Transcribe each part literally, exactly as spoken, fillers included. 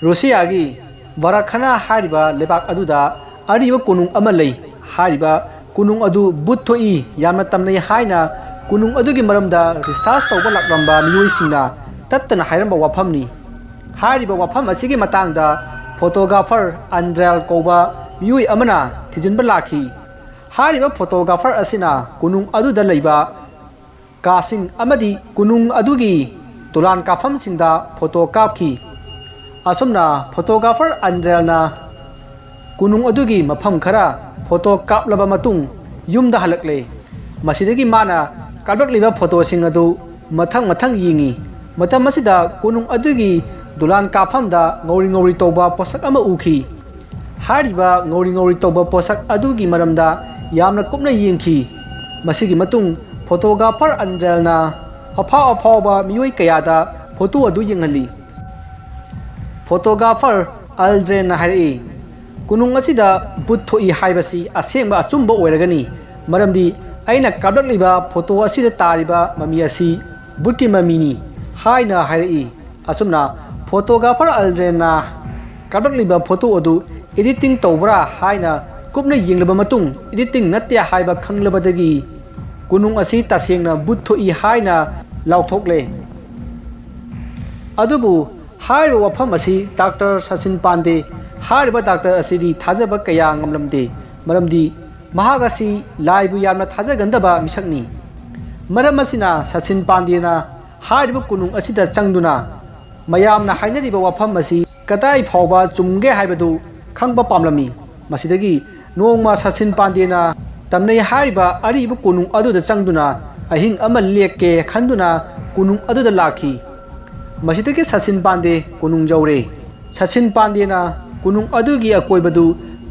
ꯔꯨꯁꯤꯌꯥꯒꯤ ꯚꯥꯔꯥꯈꯥꯅꯥ ꯍꯥꯏꯔꯤꯕ ꯂꯩꯕꯥꯛ ꯑꯗꯨꯗ ꯑꯔꯤꯕ ꯀꯣꯅꯨꯡ ꯑꯃ ꯂꯩ꯫ ꯍꯥꯏꯔꯤꯕ ꯀꯣꯅꯨꯡ ꯑꯗꯨ ꯚꯨꯠ ꯊꯣꯛꯏ, ꯌꯥꯝꯅ ꯇꯝꯅꯩ ꯍꯥꯏꯅ ꯀꯣꯅꯨꯡ ꯑꯗꯨꯒꯤ ꯃꯔꯝꯗ ꯔꯤꯁꯥꯔꯆ ꯇꯧꯕ ꯂꯥꯛꯂꯝꯕ ꯃꯤꯑꯣꯏꯁꯤꯡꯅ ꯇꯠꯇꯅ ꯍꯥꯏꯔꯝꯕ ꯋꯥꯐꯝꯅꯤ꯫ ꯍꯥꯏꯔꯤꯕ ꯋꯥꯐꯝ ꯑꯁꯤꯒꯤ ꯃꯇꯥꯡꯗ ꯐꯣꯇꯣꯒ꯭ꯔꯥꯐꯔ ꯑꯟꯗ꯭ꯔꯦꯜ ꯀꯧꯕ ꯃꯤꯑꯣꯏ ꯑꯃꯅ ꯊꯤꯖꯤꯟꯕ ꯂꯥꯛꯈꯤ꯫ ꯍꯥꯏꯔꯤꯕ ꯐꯣꯇꯣꯒ꯭ꯔꯥꯐꯔ ꯑꯁꯤꯅ ꯀꯣꯅꯨꯡ ꯑꯗꯨꯗ ꯂꯩꯕ ꯀꯥꯁꯤꯡ ꯑꯃꯗꯤ ꯀꯣꯅꯨꯡ ꯑꯗꯨꯒꯤ ꯗꯣꯂꯥꯟ ꯀꯥꯐꯝꯁꯤꯡꯗ ꯐꯣꯇꯣ ꯀꯥꯞꯈꯤ꯫ ꯑꯁꯨꯝꯅ ꯐꯣꯇꯣꯒ꯭ꯔꯥꯐꯔ ꯑꯟꯗ꯭ꯔꯦꯜꯅ ꯀꯣꯅꯨꯡ ꯑꯗꯨꯒꯤ ꯃꯐꯝ ꯈꯔ ꯐꯣꯇꯣ ꯀꯥꯞꯂꯕ ꯃꯇꯨꯡ ꯌꯨꯝꯗ ꯍꯜꯂꯛꯂꯦ꯫ ꯃꯁꯤꯗꯒꯤ ꯃꯥꯅ ꯀꯥꯞꯂꯛꯂꯤꯕ ꯐꯣꯇꯣꯁꯤꯡ ꯑꯗꯨ ꯃꯊꯪ ꯃꯊꯪ ꯌꯦꯡꯉꯤ꯫ ꯃꯇꯝ ꯑꯁꯤꯗ ꯀꯣꯅꯨꯡ ꯑꯗꯨꯒꯤ ꯗꯣꯂꯥꯟ ꯀꯥꯐꯝꯗ ꯉꯧꯔꯤ ꯉꯧꯔꯤ ꯇꯧꯕ ꯄꯣꯠꯁꯛ ꯑꯃ ꯎꯈꯤ꯫ ꯍꯥꯏꯔꯤꯕ ꯉꯧꯔꯤ ꯉꯧꯔꯤ ꯇꯧꯕ ꯄꯣꯠꯁꯛ ꯑꯗꯨꯒꯤ ꯃꯔꯝꯗ ꯌꯥꯝꯅ ꯀꯨꯞꯅ ꯌꯦꯡꯈꯤ꯫ ꯃꯁꯤꯒꯤ ꯃꯇꯨꯡ ꯐꯣꯇꯣꯒ꯭ꯔꯥꯐꯔ ꯑꯟꯗ꯭ꯔꯦꯜꯅ ꯑꯐꯥꯎ ꯑꯐꯥꯎꯕ ꯃꯤꯑꯣꯏ ꯀꯌꯥꯗ ꯐꯣꯇꯣ ꯑꯗꯨ ꯌꯦꯡꯍꯜꯂꯤ꯫ ꯐꯣꯇꯣꯒ꯭ꯔꯥꯐꯔ ꯑꯜꯗ꯭ꯔꯦꯟꯅ ꯍꯥꯏꯔꯛꯏ, "ꯀꯣꯅꯨꯡ ꯑꯁꯤꯗ ꯚꯨꯠ ꯊꯣꯛꯏ ꯍꯥꯏꯕꯁꯤ ꯑꯁꯦꯡꯕ ꯑꯆꯨꯝꯕ ꯑꯣꯏꯔꯒꯅꯤ, ꯃꯔꯝꯗꯤ ꯑꯩꯅ ꯀꯥꯞꯂꯛꯂꯤꯕ ꯐꯣꯇꯣ ꯑꯁꯤꯗ ꯇꯥꯔꯤꯕ ꯃꯃꯤ ꯑꯁꯤ ꯚꯨꯠꯀꯤ ꯃꯃꯤꯅꯤ" ꯍꯥꯏꯅ ꯍꯥꯏꯔꯛꯏ꯫ ꯑꯁꯨꯝꯅ ꯐꯣꯇꯣꯒ꯭ꯔꯥꯐꯔ ꯑꯜꯗ꯭ꯔꯦꯟꯅ ꯀꯥꯞꯂꯛꯂꯤꯕ ꯐꯣꯇꯣ ꯑꯗꯨ ꯏꯗꯤꯇꯤꯡ ꯇꯧꯕ꯭ꯔꯥ ꯍꯥꯏꯅ ꯀꯨꯞꯅ ꯌꯦꯡꯂꯕ ꯃꯇꯨꯡ ꯏꯗꯤꯇꯤꯡ ꯅꯠꯇꯦ ꯍꯥꯏꯕ ꯈꯪꯂꯕꯗꯒꯤ ꯀꯣꯅꯨꯡ ꯑꯁꯤ ꯇꯁꯦꯡꯅ ꯚꯨꯠ ꯊꯣꯛꯏ ꯍꯥꯏꯅ ꯂꯥꯎꯊꯣꯛꯂꯦ꯫ ꯑꯗꯨꯕꯨ ꯍꯥꯏꯔꯤꯕ ꯋꯥꯐꯝ ꯑꯁꯤ ꯗꯥꯛꯇꯔ ꯁꯆꯤꯟ ꯄꯥꯟꯗꯦ ꯍꯥꯏꯔꯤꯕ ꯗꯥꯛꯇꯔ ꯑꯁꯤꯗꯤ ꯊꯥꯖꯕ ꯀꯌꯥ ꯉꯝꯂꯝꯗꯦ, ꯃꯔꯝꯗꯤ ꯃꯍꯥꯛ ꯑꯁꯤ ꯂꯥꯏꯕꯨ ꯌꯥꯝꯅ ꯊꯥꯖꯒꯟꯗꯕ ꯃꯤꯁꯛꯅꯤ꯫ ꯃꯔꯝ ꯑꯁꯤꯅ ꯁꯆꯤꯟ ꯄꯥꯟꯗꯦꯅ ꯍꯥꯏꯔꯤꯕ ꯀꯣꯅꯨꯡ ꯑꯁꯤꯗ ꯆꯪꯗꯨꯅ ꯃꯌꯥꯝꯅ ꯍꯥꯏꯅꯔꯤꯕ ꯋꯥꯐꯝ ꯑꯁꯤ ꯀꯗꯥꯏ ꯐꯥꯎꯕ ꯆꯨꯝꯒꯦ ꯍꯥꯏꯕꯗꯨ ꯈꯪꯕ ꯄꯥꯝꯂꯝꯃꯤ꯫ ꯃꯁꯤꯗꯒꯤ ꯅꯣꯡꯃ ꯁꯆꯤꯟ ꯄꯥꯟꯗꯦꯅ ꯇꯝꯅꯩ ꯍꯥꯏꯔꯤꯕ ꯑꯔꯤꯕ ꯀꯣꯅꯨꯡ ꯑꯗꯨꯗ ꯆꯪꯗꯨꯅ ꯑꯍꯤꯡ ꯑꯃ ꯂꯦꯛꯀꯦ ꯈꯟꯗꯨꯅ ꯀꯣꯅꯨꯡ ꯑꯗꯨꯗ ꯂꯥꯛꯈꯤ꯫ ꯃꯁꯤꯗꯒꯤ ꯁꯆꯤꯟ ꯄꯥꯟꯗꯦ ꯀꯣꯅꯨꯡ ꯌꯧꯔꯦ꯫ ꯁꯆꯤꯟ ꯄꯥꯟꯗꯦꯅ ꯀꯣꯅꯨꯡ ꯑꯗꯨꯒꯤ ꯑꯀꯣꯏꯕꯗꯨ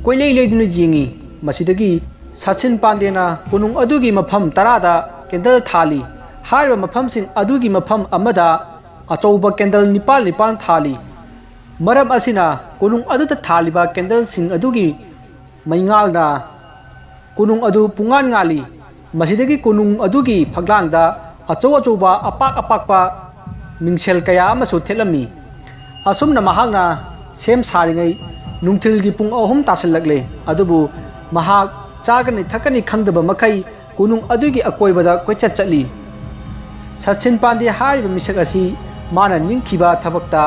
ꯀꯣꯏꯂꯩ ꯂꯩꯗꯨꯅ ꯌꯦꯡꯉꯤ꯫ ꯃꯁꯤꯗꯒꯤ ꯁꯆꯤꯟ ꯄꯥꯟꯗꯦꯅ ꯀꯣꯅꯨꯡ ꯑꯗꯨꯒꯤ ꯃꯐꯝ ꯇꯔꯥꯗ ꯀꯦꯟꯗꯜ ꯊꯥꯜꯂꯤ꯫ ꯍꯥꯏꯔꯤꯕ ꯃꯐꯝꯁꯤꯡ ꯑꯗꯨꯒꯤ ꯃꯐꯝ ꯑꯃꯗ ꯑꯆꯧꯕ ꯀꯦꯟꯗꯜ ꯅꯤꯄꯥꯜ ꯅꯤꯄꯥꯜ ꯊꯥꯜꯂꯤ꯫ ꯃꯔꯝ ꯑꯁꯤꯅ ꯀꯣꯅꯨꯡ ꯑꯗꯨꯗ ꯊꯥꯜꯂꯤꯕ ꯀꯦꯟꯗꯜꯁꯤꯡ ꯑꯗꯨꯒꯤ ꯃꯩꯉꯥꯜꯅ ꯀꯣꯅꯨꯡ ꯑꯗꯨ ꯄꯨꯡꯉꯥꯟ ꯉꯥꯜꯂꯤ꯫ ꯃꯁꯤꯗꯒꯤ ꯀꯣꯅꯨꯡ ꯑꯗꯨꯒꯤ ꯐꯛꯂꯥꯡꯗ ꯑꯆꯧ ꯑꯆꯧꯕ ꯑꯄꯥꯛ ꯑꯄꯥꯛꯄ ꯃꯤꯡꯁꯦꯜ ꯀꯌꯥ ꯑꯃꯁꯨ ꯊꯦꯠꯂꯝꯃꯤ꯫ ꯑꯁꯨꯝꯅ ꯃꯍꯥꯛꯅ ꯁꯦꯝ ꯁꯥꯔꯤꯉꯩ ꯅꯨꯡꯊꯤꯜꯒꯤ ꯄꯨꯡ ꯑꯍꯨꯝ ꯇꯥꯁꯤꯜꯂꯛꯂꯦ꯫ ꯑꯗꯨꯕꯨ ꯃꯍꯥꯛ ꯆꯥꯒꯅꯤ ꯊꯛꯀꯅꯤ ꯈꯪꯗꯕ ꯃꯈꯩ ꯀꯣꯅꯨꯡ ꯑꯗꯨꯒꯤ ꯑꯀꯣꯏꯕꯗ ꯀꯣꯏꯆꯠ ꯆꯠꯂꯤ꯫ ꯁꯆꯤꯟ ꯄꯥꯟꯗꯦ ꯍꯥꯏꯔꯤꯕ ꯃꯤꯁꯛ ꯑꯁꯤ ꯃꯥꯅ ꯅꯤꯡꯈꯤꯕ ꯊꯕꯛꯇ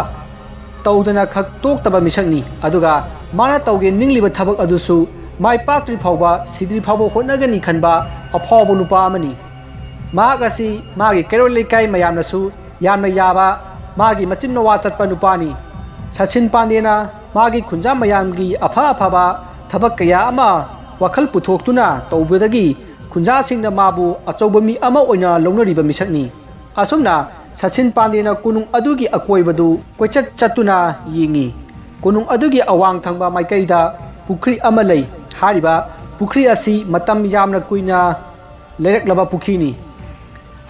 ꯇꯧꯗꯅ ꯈꯛ ꯇꯣꯛꯇꯕ ꯃꯤꯁꯛꯅꯤ꯫ ꯑꯗꯨꯒ ꯃꯥꯅ ꯇꯧꯒꯦ ꯅꯤꯡꯂꯤꯕ ꯊꯕꯛ ꯑꯗꯨꯁꯨ ꯃꯥꯏ ꯄꯥꯛꯇ꯭ꯔꯤ ꯐꯥꯎꯕ, ꯁꯤꯗ꯭ꯔꯤ ꯐꯥꯎꯕ ꯍꯣꯠꯅꯒꯅꯤ ꯈꯟꯕ ꯑꯐꯥꯎꯕ ꯅꯨꯄꯥ ꯑꯃꯅꯤ꯫ ꯃꯍꯥꯛ ꯑꯁꯤ ꯃꯥꯒꯤ ꯀꯩꯔꯣꯜ ꯂꯩꯀꯥꯏ ꯃꯌꯥꯝꯅꯁꯨ ꯌꯥꯝꯅ ꯌꯥꯕ, ꯃꯥꯒꯤ ꯃꯆꯤꯟ ꯃꯋꯥ ꯆꯠꯄ ꯅꯨꯄꯥꯅꯤ꯫ ꯁꯆꯤꯟ ꯄꯥꯟꯗꯦꯅ ꯃꯥꯒꯤ ꯈꯨꯟꯖꯥ ꯃꯌꯥꯝꯒꯤ ꯑꯐ ꯑꯐꯕ ꯊꯕꯛ ꯀꯌꯥ ꯑꯃ ꯋꯥꯈꯜ ꯄꯨꯊꯣꯛꯇꯨꯅ ꯇꯧꯕꯗꯒꯤ ꯈꯨꯟꯖꯥꯁꯤꯡꯅ ꯃꯥꯕꯨ ꯑꯆꯧꯕ ꯃꯤ ꯑꯃ ꯑꯣꯏꯅ ꯂꯧꯅꯔꯤꯕ ꯃꯤꯁꯛꯅꯤ꯫ ꯑꯁꯨꯝꯅ ꯁꯆꯤꯟ ꯄꯥꯟꯗꯦꯅ ꯀꯣꯅꯨꯡ ꯑꯗꯨꯒꯤ ꯑꯀꯣꯏꯕꯗꯨ ꯀꯣꯏꯆꯠ ꯆꯠꯇꯨꯅ ꯌꯦꯡꯉꯤ꯫ ꯀꯣꯅꯨꯡ ꯑꯗꯨꯒꯤ ꯑꯋꯥꯡ ꯊꯪꯕ ꯃꯥꯏꯀꯩꯗ ꯄꯨꯈ꯭ꯔꯤ ꯑꯃ ꯂꯩ꯫ ꯍꯥꯏꯔꯤꯕ ꯄꯨꯈ꯭ꯔꯤ ꯑꯁꯤ ꯃꯇꯝ ꯌꯥꯝꯅ ꯀꯨꯏꯅ ꯂꯩꯔꯛꯂꯕ ꯄꯨꯈ꯭ꯔꯤꯅꯤ꯫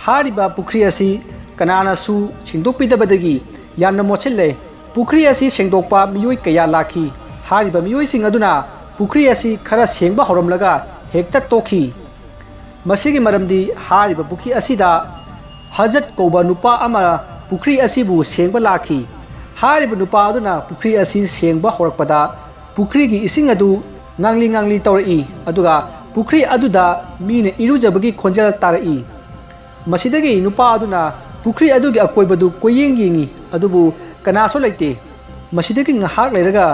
ꯍꯥꯏꯔꯤꯕ ꯄꯨꯈ꯭ꯔꯤ ꯑꯁꯤ ꯀꯅꯥꯅꯁꯨ ꯁꯦꯡꯗꯣꯛꯄꯤꯗꯕꯗꯒꯤ ꯌꯥꯝꯅ ꯃꯣꯠꯁꯤꯜꯂꯦ꯫ ꯄꯨꯈ꯭ꯔꯤ ꯑꯁꯤ ꯁꯦꯡꯗꯣꯛꯄ ꯃꯤꯑꯣꯏ ꯀꯌꯥ ꯂꯥꯛꯈꯤ꯫ ꯍꯥꯏꯔꯤꯕ ꯃꯤꯑꯣꯏꯁꯤꯡ ꯑꯗꯨꯅ ꯄꯨꯈ꯭ꯔꯤ ꯑꯁꯤ ꯈꯔ ꯁꯦꯡꯕ ꯍꯧꯔꯝꯂꯒ ꯍꯦꯛꯇ ꯇꯣꯛꯈꯤ꯫ ꯃꯁꯤꯒꯤ ꯃꯔꯝꯗꯤ ꯍꯥꯏꯔꯤꯕ ꯄꯨꯈ꯭ꯔꯤ ꯑꯁꯤꯗ ꯍꯖꯠ ꯀꯧꯕ ꯅꯨꯄꯥ ꯑꯃ ꯄꯨꯈ꯭ꯔꯤ ꯑꯁꯤꯕꯨ ꯁꯦꯡꯕ ꯂꯥꯛꯈꯤ꯫ ꯍꯥꯏꯔꯤꯕ ꯅꯨꯄꯥ ꯑꯗꯨꯅ ꯄꯨꯈ꯭ꯔꯤ ꯑꯁꯤ ꯁꯦꯡꯕ ꯍꯧꯔꯛꯄꯗ ꯄꯨꯈ꯭ꯔꯤꯒꯤ ꯏꯁꯤꯡ ꯑꯗꯨ ꯉꯥꯡꯂꯤ ꯉꯥꯡꯂꯤ ꯇꯧꯔꯛꯏ꯫ ꯑꯗꯨꯒ ꯄꯨꯈ꯭ꯔꯤ ꯑꯗꯨꯗ ꯃꯤꯅ ꯏꯔꯨꯖꯕꯒꯤ ꯈꯣꯟꯖꯦꯜ ꯇꯥꯔꯛꯏ꯫ ꯃꯁꯤꯗꯒꯤ ꯅꯨꯄꯥ ꯑꯗꯨꯅ ꯄꯨꯈ꯭ꯔꯤ ꯑꯗꯨꯒꯤ ꯑꯀꯣꯏꯕꯗꯨ ꯀꯣꯏꯌꯦꯡ ꯌꯦꯡꯉꯤ, ꯑꯗꯨꯕꯨ ꯀꯅꯥꯁꯨ ꯂꯩꯇꯦ꯫ ꯃꯁꯤꯗꯒꯤ ꯉꯥꯏꯍꯥꯛ ꯂꯩꯔꯒ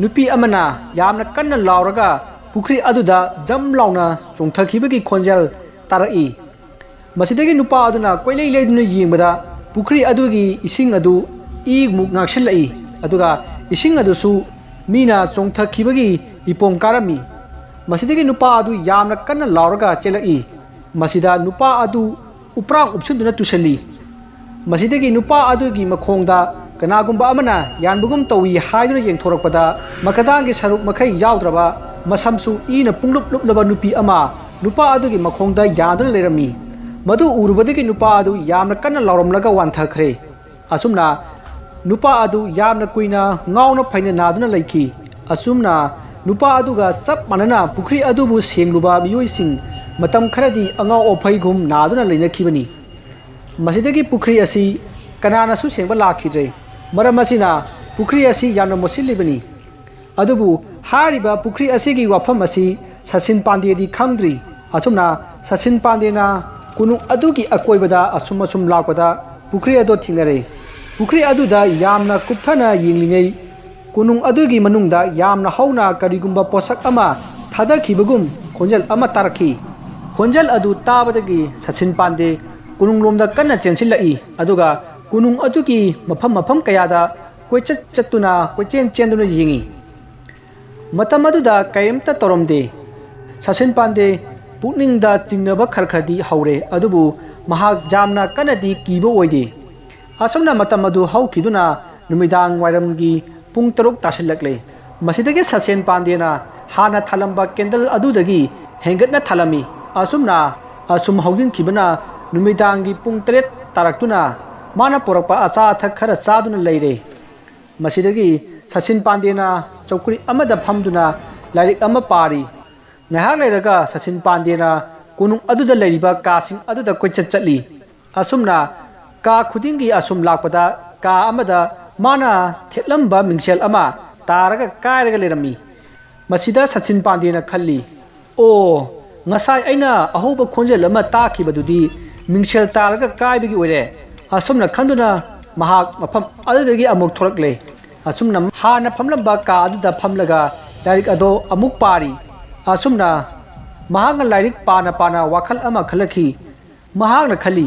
ꯅꯨꯄꯤ ꯑꯃꯅ ꯌꯥꯝꯅ ꯀꯟꯅ ꯂꯥꯎꯔꯒ ꯄꯨꯈ꯭ꯔꯤ ꯑꯗꯨꯗ ꯖꯝ ꯂꯥꯎꯅ ꯆꯣꯡꯊꯈꯤꯕꯒꯤ ꯈꯣꯟꯖꯦꯜ ꯇꯥꯔꯛꯏ꯫ ꯃꯁꯤꯗꯒꯤ ꯅꯨꯄꯥ ꯑꯗꯨꯅ ꯀꯣꯏꯂꯩ ꯂꯩꯗꯨꯅ ꯌꯦꯡꯕꯗ ꯄꯨꯈ꯭ꯔꯤ ꯑꯗꯨꯒꯤ ꯏꯁꯤꯡ ꯑꯗꯨ ꯏꯃꯨꯛ ꯉꯥꯛꯁꯤꯜꯂꯛꯏ, ꯑꯗꯨꯒ ꯏꯁꯤꯡ ꯑꯗꯨꯁꯨ ꯃꯤꯅ ꯆꯣꯡꯊꯈꯤꯕꯒꯤ ꯏꯄꯣꯝ ꯀꯥꯔꯝꯃꯤ꯫ ꯃꯁꯤꯗꯒꯤ ꯅꯨꯄꯥ ꯑꯗꯨ ꯌꯥꯝꯅ ꯀꯟꯅ ꯂꯥꯎꯔꯒ ꯆꯦꯜꯂꯛꯏ꯫ ꯃꯁꯤꯗ ꯅꯨꯄꯥ ꯑꯗꯨ ꯎꯄ꯭ꯔꯥꯡ ꯎꯞꯁꯤꯟꯗꯨꯅ ꯇꯨꯁꯜꯂꯤ꯫ ꯃꯁꯤꯗꯒꯤ ꯅꯨꯄꯥ ꯑꯗꯨꯒꯤ ꯃꯈꯣꯡꯗ ꯀꯅꯥꯒꯨꯝꯕ ꯑꯃꯅ ꯌꯥꯟꯕꯒꯨꯝ ꯇꯧꯏ ꯍꯥꯏꯗꯨꯅ ꯌꯦꯡꯊꯣꯔꯛꯄꯗ, ꯃꯈꯥꯗꯥꯡꯒꯤ ꯁꯔꯨꯛ ꯃꯈꯩ ꯌꯥꯎꯗ꯭ꯔꯕ, ꯃꯁꯝꯁꯨ ꯏꯅ ꯄꯨꯡꯂꯨꯞ ꯂꯨꯞꯂꯕ ꯅꯨꯄꯤ ꯑꯃ ꯅꯨꯄꯥ ꯑꯗꯨꯒꯤ ꯃꯈꯣꯡꯗ ꯌꯥꯟꯗꯨꯅ ꯂꯩꯔꯝꯃꯤ꯫ ꯃꯗꯨ ꯎꯔꯨꯕꯗꯒꯤ ꯅꯨꯄꯥ ꯑꯗꯨ ꯌꯥꯝꯅ ꯀꯟꯅ ꯂꯥꯎꯔꯝꯂꯒ ꯋꯥꯟꯊꯈ꯭ꯔꯦ꯫ ꯑꯁꯨꯝꯅ ꯅꯨꯄꯥ ꯑꯗꯨ ꯌꯥꯝꯅ ꯀꯨꯏꯅ ꯉꯥꯎꯅ ꯐꯩꯅ ꯅꯥꯗꯨꯅ ꯂꯩꯈꯤ꯫ ꯑꯁꯨꯝꯅ ꯅꯨꯄꯥ ꯑꯗꯨꯒ ꯆꯞ ꯃꯥꯟꯅꯅ ꯄꯨꯈ꯭ꯔꯤ ꯑꯗꯨꯕꯨ ꯁꯦꯡꯂꯨꯕ ꯃꯤꯑꯣꯏꯁꯤꯡ ꯃꯇꯝ ꯈꯔꯗꯤ ꯑꯉꯥꯎ ꯑꯐꯩꯒꯨꯝ ꯅꯥꯗꯨꯅ ꯂꯩꯅꯈꯤꯕꯅꯤ꯫ ꯃꯁꯤꯗꯒꯤ ꯄꯨꯈ꯭ꯔꯤ ꯑꯁꯤ ꯀꯅꯥꯅꯁꯨ ꯁꯦꯡꯕ ꯂꯥꯛꯈꯤꯗ꯭ꯔꯦ꯫ ꯃꯔꯝ ꯑꯁꯤꯅ ꯄꯨꯈ꯭ꯔꯤ ꯑꯁꯤ ꯌꯥꯝꯅ ꯃꯣꯠꯁꯤꯜꯂꯤꯕꯅꯤ꯫ ꯑꯗꯨꯕꯨ ꯍꯥꯏꯔꯤꯕ ꯄꯨꯈ꯭ꯔꯤ ꯑꯁꯤꯒꯤ ꯋꯥꯐꯝ ꯑꯁꯤ ꯁꯆꯤꯟ ꯄꯥꯟꯗꯦꯗꯤ ꯈꯪꯗ꯭ꯔꯤ꯫ ꯑꯁꯨꯝꯅ ꯁꯆꯤꯟ ꯄꯥꯟꯗꯦꯅ ꯀꯣꯅꯨꯡ ꯑꯗꯨꯒꯤ ꯑꯀꯣꯏꯕꯗ ꯑꯁꯨꯝ ꯑꯁꯨꯝ ꯂꯥꯛꯄꯗ ꯄꯨꯈ꯭ꯔꯤ ꯑꯗꯨ ꯊꯦꯡꯅꯔꯦ꯫ ꯄꯨꯈ꯭ꯔꯤ ꯑꯗꯨꯗ ꯌꯥꯝꯅ ꯀꯨꯞꯊꯅ ꯌꯦꯡꯂꯤꯉꯩ ꯀꯣꯅꯨꯡ ꯑꯗꯨꯒꯤ ꯃꯅꯨꯡꯗ ꯌꯥꯝꯅ ꯍꯧꯅ ꯀꯔꯤꯒꯨꯝꯕ ꯄꯣꯠꯁꯛ ꯑꯃ ꯊꯥꯗꯈꯤꯕꯒꯨꯝ ꯈꯣꯟꯖꯦꯜ ꯑꯃ ꯇꯥꯔꯛꯈꯤ꯫ ꯈꯣꯟꯖꯦꯜ ꯑꯗꯨ ꯇꯥꯕꯗꯒꯤ ꯁꯆꯤꯟ ꯄꯥꯟꯗꯦ ꯀꯣꯅꯨꯡꯂꯣꯝꯗ ꯀꯟꯅ ꯆꯦꯟꯁꯤꯜꯂꯛꯏ, ꯑꯗꯨꯒ ꯀꯣꯅꯨꯡ ꯑꯗꯨꯒꯤ ꯃꯐꯝ ꯃꯐꯝ ꯀꯌꯥꯗ ꯀꯣꯏꯆꯠ ꯆꯠꯇꯨꯅ ꯀꯣꯏꯆꯦꯟ ꯆꯦꯟꯗꯨꯅ ꯌꯦꯡꯏ꯫ ꯃꯇꯝ ꯑꯗꯨꯗ ꯀꯔꯤꯝꯇ ꯇꯧꯔꯝꯗꯦ꯫ ꯁꯆꯤꯟ ꯄꯥꯟꯗꯦ ꯄꯨꯛꯅꯤꯡꯗ ꯆꯤꯡꯅꯕ ꯈꯔ ꯈꯔꯗꯤ ꯍꯧꯔꯦ, ꯑꯗꯨꯕꯨ ꯃꯍꯥꯛ ꯌꯥꯝꯅ ꯀꯟꯅꯗꯤ ꯀꯤꯕ ꯑꯣꯏꯗꯦ꯫ ꯑꯁꯨꯝꯅ ꯃꯇꯝ ꯑꯗꯨ ꯍꯧꯈꯤꯗꯨꯅ ꯅꯨꯃꯤꯗꯥꯡ ꯋꯥꯏꯔꯝꯒꯤ ꯄꯨꯡ ꯇꯔꯨꯛ ꯇꯥꯁꯤꯜꯂꯛꯂꯦ꯫ ꯃꯁꯤꯗꯒꯤ ꯁꯆꯤꯟ ꯄꯥꯟꯗꯦꯅ ꯍꯥꯟꯅ ꯊꯥꯜꯂꯝꯕ ꯀꯦꯟꯗꯜ ꯑꯗꯨꯗꯒꯤ ꯍꯦꯟꯒꯠꯅ ꯊꯥꯜꯂꯝꯃꯤ꯫ ꯑꯁꯨꯝꯅ ꯑꯁꯨꯝ ꯍꯧꯖꯤꯟꯈꯤꯕꯅ ꯅꯨꯃꯤꯗꯥꯡꯒꯤ ꯄꯨꯡ ꯇꯔꯦꯠ ꯇꯥꯔꯛꯇꯨꯅ ꯃꯥꯅ ꯄꯨꯔꯛꯄ ꯑꯆꯥ ꯑꯊꯛ ꯈꯔ ꯆꯥꯗꯨꯅ ꯂꯩꯔꯦ꯫ ꯃꯁꯤꯗꯒꯤ ꯁꯆꯤꯟ ꯄꯥꯟꯗꯦꯅ ꯆꯧꯀ꯭ꯔꯤ ꯑꯃꯗ ꯐꯝꯗꯨꯅ ꯂꯥꯏꯔꯤꯛ ꯑꯃ ꯄꯥꯔꯤ꯫ ꯉꯥꯏꯍꯥꯛ ꯂꯩꯔꯒ ꯁꯆꯤꯟ ꯄꯥꯟꯗꯦꯅ ꯀꯣꯅꯨꯡ ꯑꯗꯨꯗ ꯂꯩꯔꯤꯕ ꯀꯥꯁꯤꯡ ꯑꯗꯨꯗ ꯀꯣꯏꯆꯠ ꯆꯠꯂꯤ꯫ ꯑꯁꯨꯝꯅ ꯀꯥ ꯈꯨꯗꯤꯡꯒꯤ ꯑꯁꯨꯝ ꯂꯥꯛꯄꯗ ꯀꯥ ꯑꯃꯗ ꯃꯥꯅ ꯊꯦꯠꯂꯝꯕ ꯃꯤꯡꯁꯦꯜ ꯑꯃ ꯇꯥꯔꯒ ꯀꯥꯏꯔꯒ ꯂꯩꯔꯝꯃꯤ꯫ ꯃꯁꯤꯗ ꯁꯆꯤꯟ ꯄꯥꯟꯗꯦꯅ ꯈꯜꯂꯤ, "ꯑꯣ, ꯉꯁꯥꯏ ꯑꯩꯅ ꯑꯍꯧꯕ ꯈꯣꯟꯖꯦꯜ ꯑꯃ ꯇꯥꯈꯤꯕꯗꯨꯗꯤ ꯃꯤꯡꯁꯦꯜ ꯇꯥꯔꯒ ꯀꯥꯏꯕꯒꯤ ꯑꯣꯏꯔꯦ"꯫ ꯑꯁꯨꯝꯅ ꯈꯟꯗꯨꯅ ꯃꯍꯥꯛ ꯃꯐꯝ ꯑꯗꯨꯗꯒꯤ ꯑꯃꯨꯛ ꯊꯣꯔꯛꯂꯦ꯫ ꯑꯁꯨꯝꯅ ꯍꯥꯟꯅ ꯐꯝꯂꯝꯕ ꯀꯥ ꯑꯗꯨꯗ ꯐꯝꯂꯒ ꯂꯥꯏꯔꯤꯛ ꯑꯗꯣ ꯑꯃꯨꯛ ꯄꯥꯔꯤ꯫ ꯑꯁꯨꯝꯅ ꯃꯍꯥꯛꯅ ꯂꯥꯏꯔꯤꯛ ꯄꯥꯅ ꯄꯥꯅ ꯋꯥꯈꯜ ꯑꯃ ꯈꯜꯂꯛꯈꯤ꯫ ꯃꯍꯥꯛꯅ ꯈꯜꯂꯤ,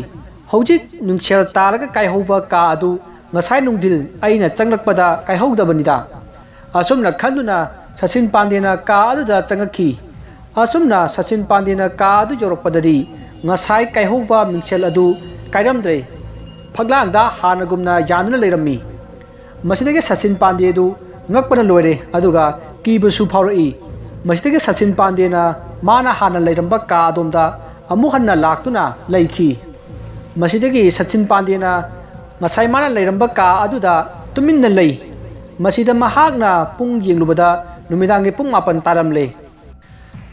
"ꯍꯧꯖꯤꯛ ꯃꯤꯡꯁꯦꯜ ꯇꯥꯔꯒ ꯀꯥꯏꯍꯧꯕ ꯀꯥ ꯑꯗꯨ ꯉꯁꯥꯏ ꯅꯨꯡꯊꯤꯜ ꯑꯩꯅ ꯆꯪꯂꯛꯄꯗ ꯀꯥꯏꯍꯧꯗꯕꯅꯤꯗ"꯫ ꯑꯁꯨꯝꯅ ꯈꯟꯗꯨꯅ ꯁꯆꯤꯟ ꯄꯥꯟꯗꯦꯅ ꯀꯥ ꯑꯗꯨꯗ ꯆꯪꯉꯛꯈꯤ꯫ ꯑꯁꯨꯝꯅ ꯁꯆꯤꯟ ꯄꯥꯟꯗꯦꯅ ꯀꯥ ꯑꯗꯨ ꯌꯧꯔꯛꯄꯗꯗꯤ ꯉꯁꯥꯏ ꯀꯥꯏꯍꯧꯕ ꯃꯤꯡꯁꯦꯜ ꯑꯗꯨ ꯀꯥꯏꯔꯝꯗ꯭ꯔꯦ꯫ ꯐꯛꯂꯥꯡꯗ ꯍꯥꯟꯅꯒꯨꯝꯅ ꯌꯥꯟꯗꯨꯅ ꯂꯩꯔꯝꯃꯤ꯫ ꯃꯁꯤꯗꯒꯤ ꯁꯆꯤꯟ ꯄꯥꯟꯗꯦꯗꯨ ꯉꯛꯄꯅ ꯂꯣꯏꯔꯦ, ꯑꯗꯨꯒ ꯀꯤꯕꯁꯨ ꯐꯥꯎꯔꯛꯏ꯫ ꯃꯁꯤꯗꯒꯤ ꯁꯆꯤꯟ ꯄꯥꯟꯗꯦꯅ ꯃꯥꯅ ꯍꯥꯟꯅ ꯂꯩꯔꯝꯕ ꯀꯥ ꯑꯗꯣꯝꯗ ꯑꯃꯨꯛ ꯍꯟꯅ ꯂꯥꯛꯇꯨꯅ ꯂꯩꯈꯤ꯫ ꯃꯁꯤꯗꯒꯤ ꯁꯆꯤꯟ ꯄꯥꯟꯗꯦꯅ ꯉꯁꯥꯏ ꯃꯥꯅ ꯂꯩꯔꯝꯕ ꯀꯥ ꯑꯗꯨꯗ ꯇꯨꯃꯤꯟꯅ ꯂꯩ꯫ ꯃꯁꯤꯗ ꯃꯍꯥꯛꯅ ꯄꯨꯡ ꯌꯦꯡꯂꯨꯕꯗ ꯅꯨꯃꯤꯗꯥꯡꯒꯤ ꯄꯨꯡ ꯃꯥꯄꯟ ꯇꯥꯔꯝꯂꯦ꯫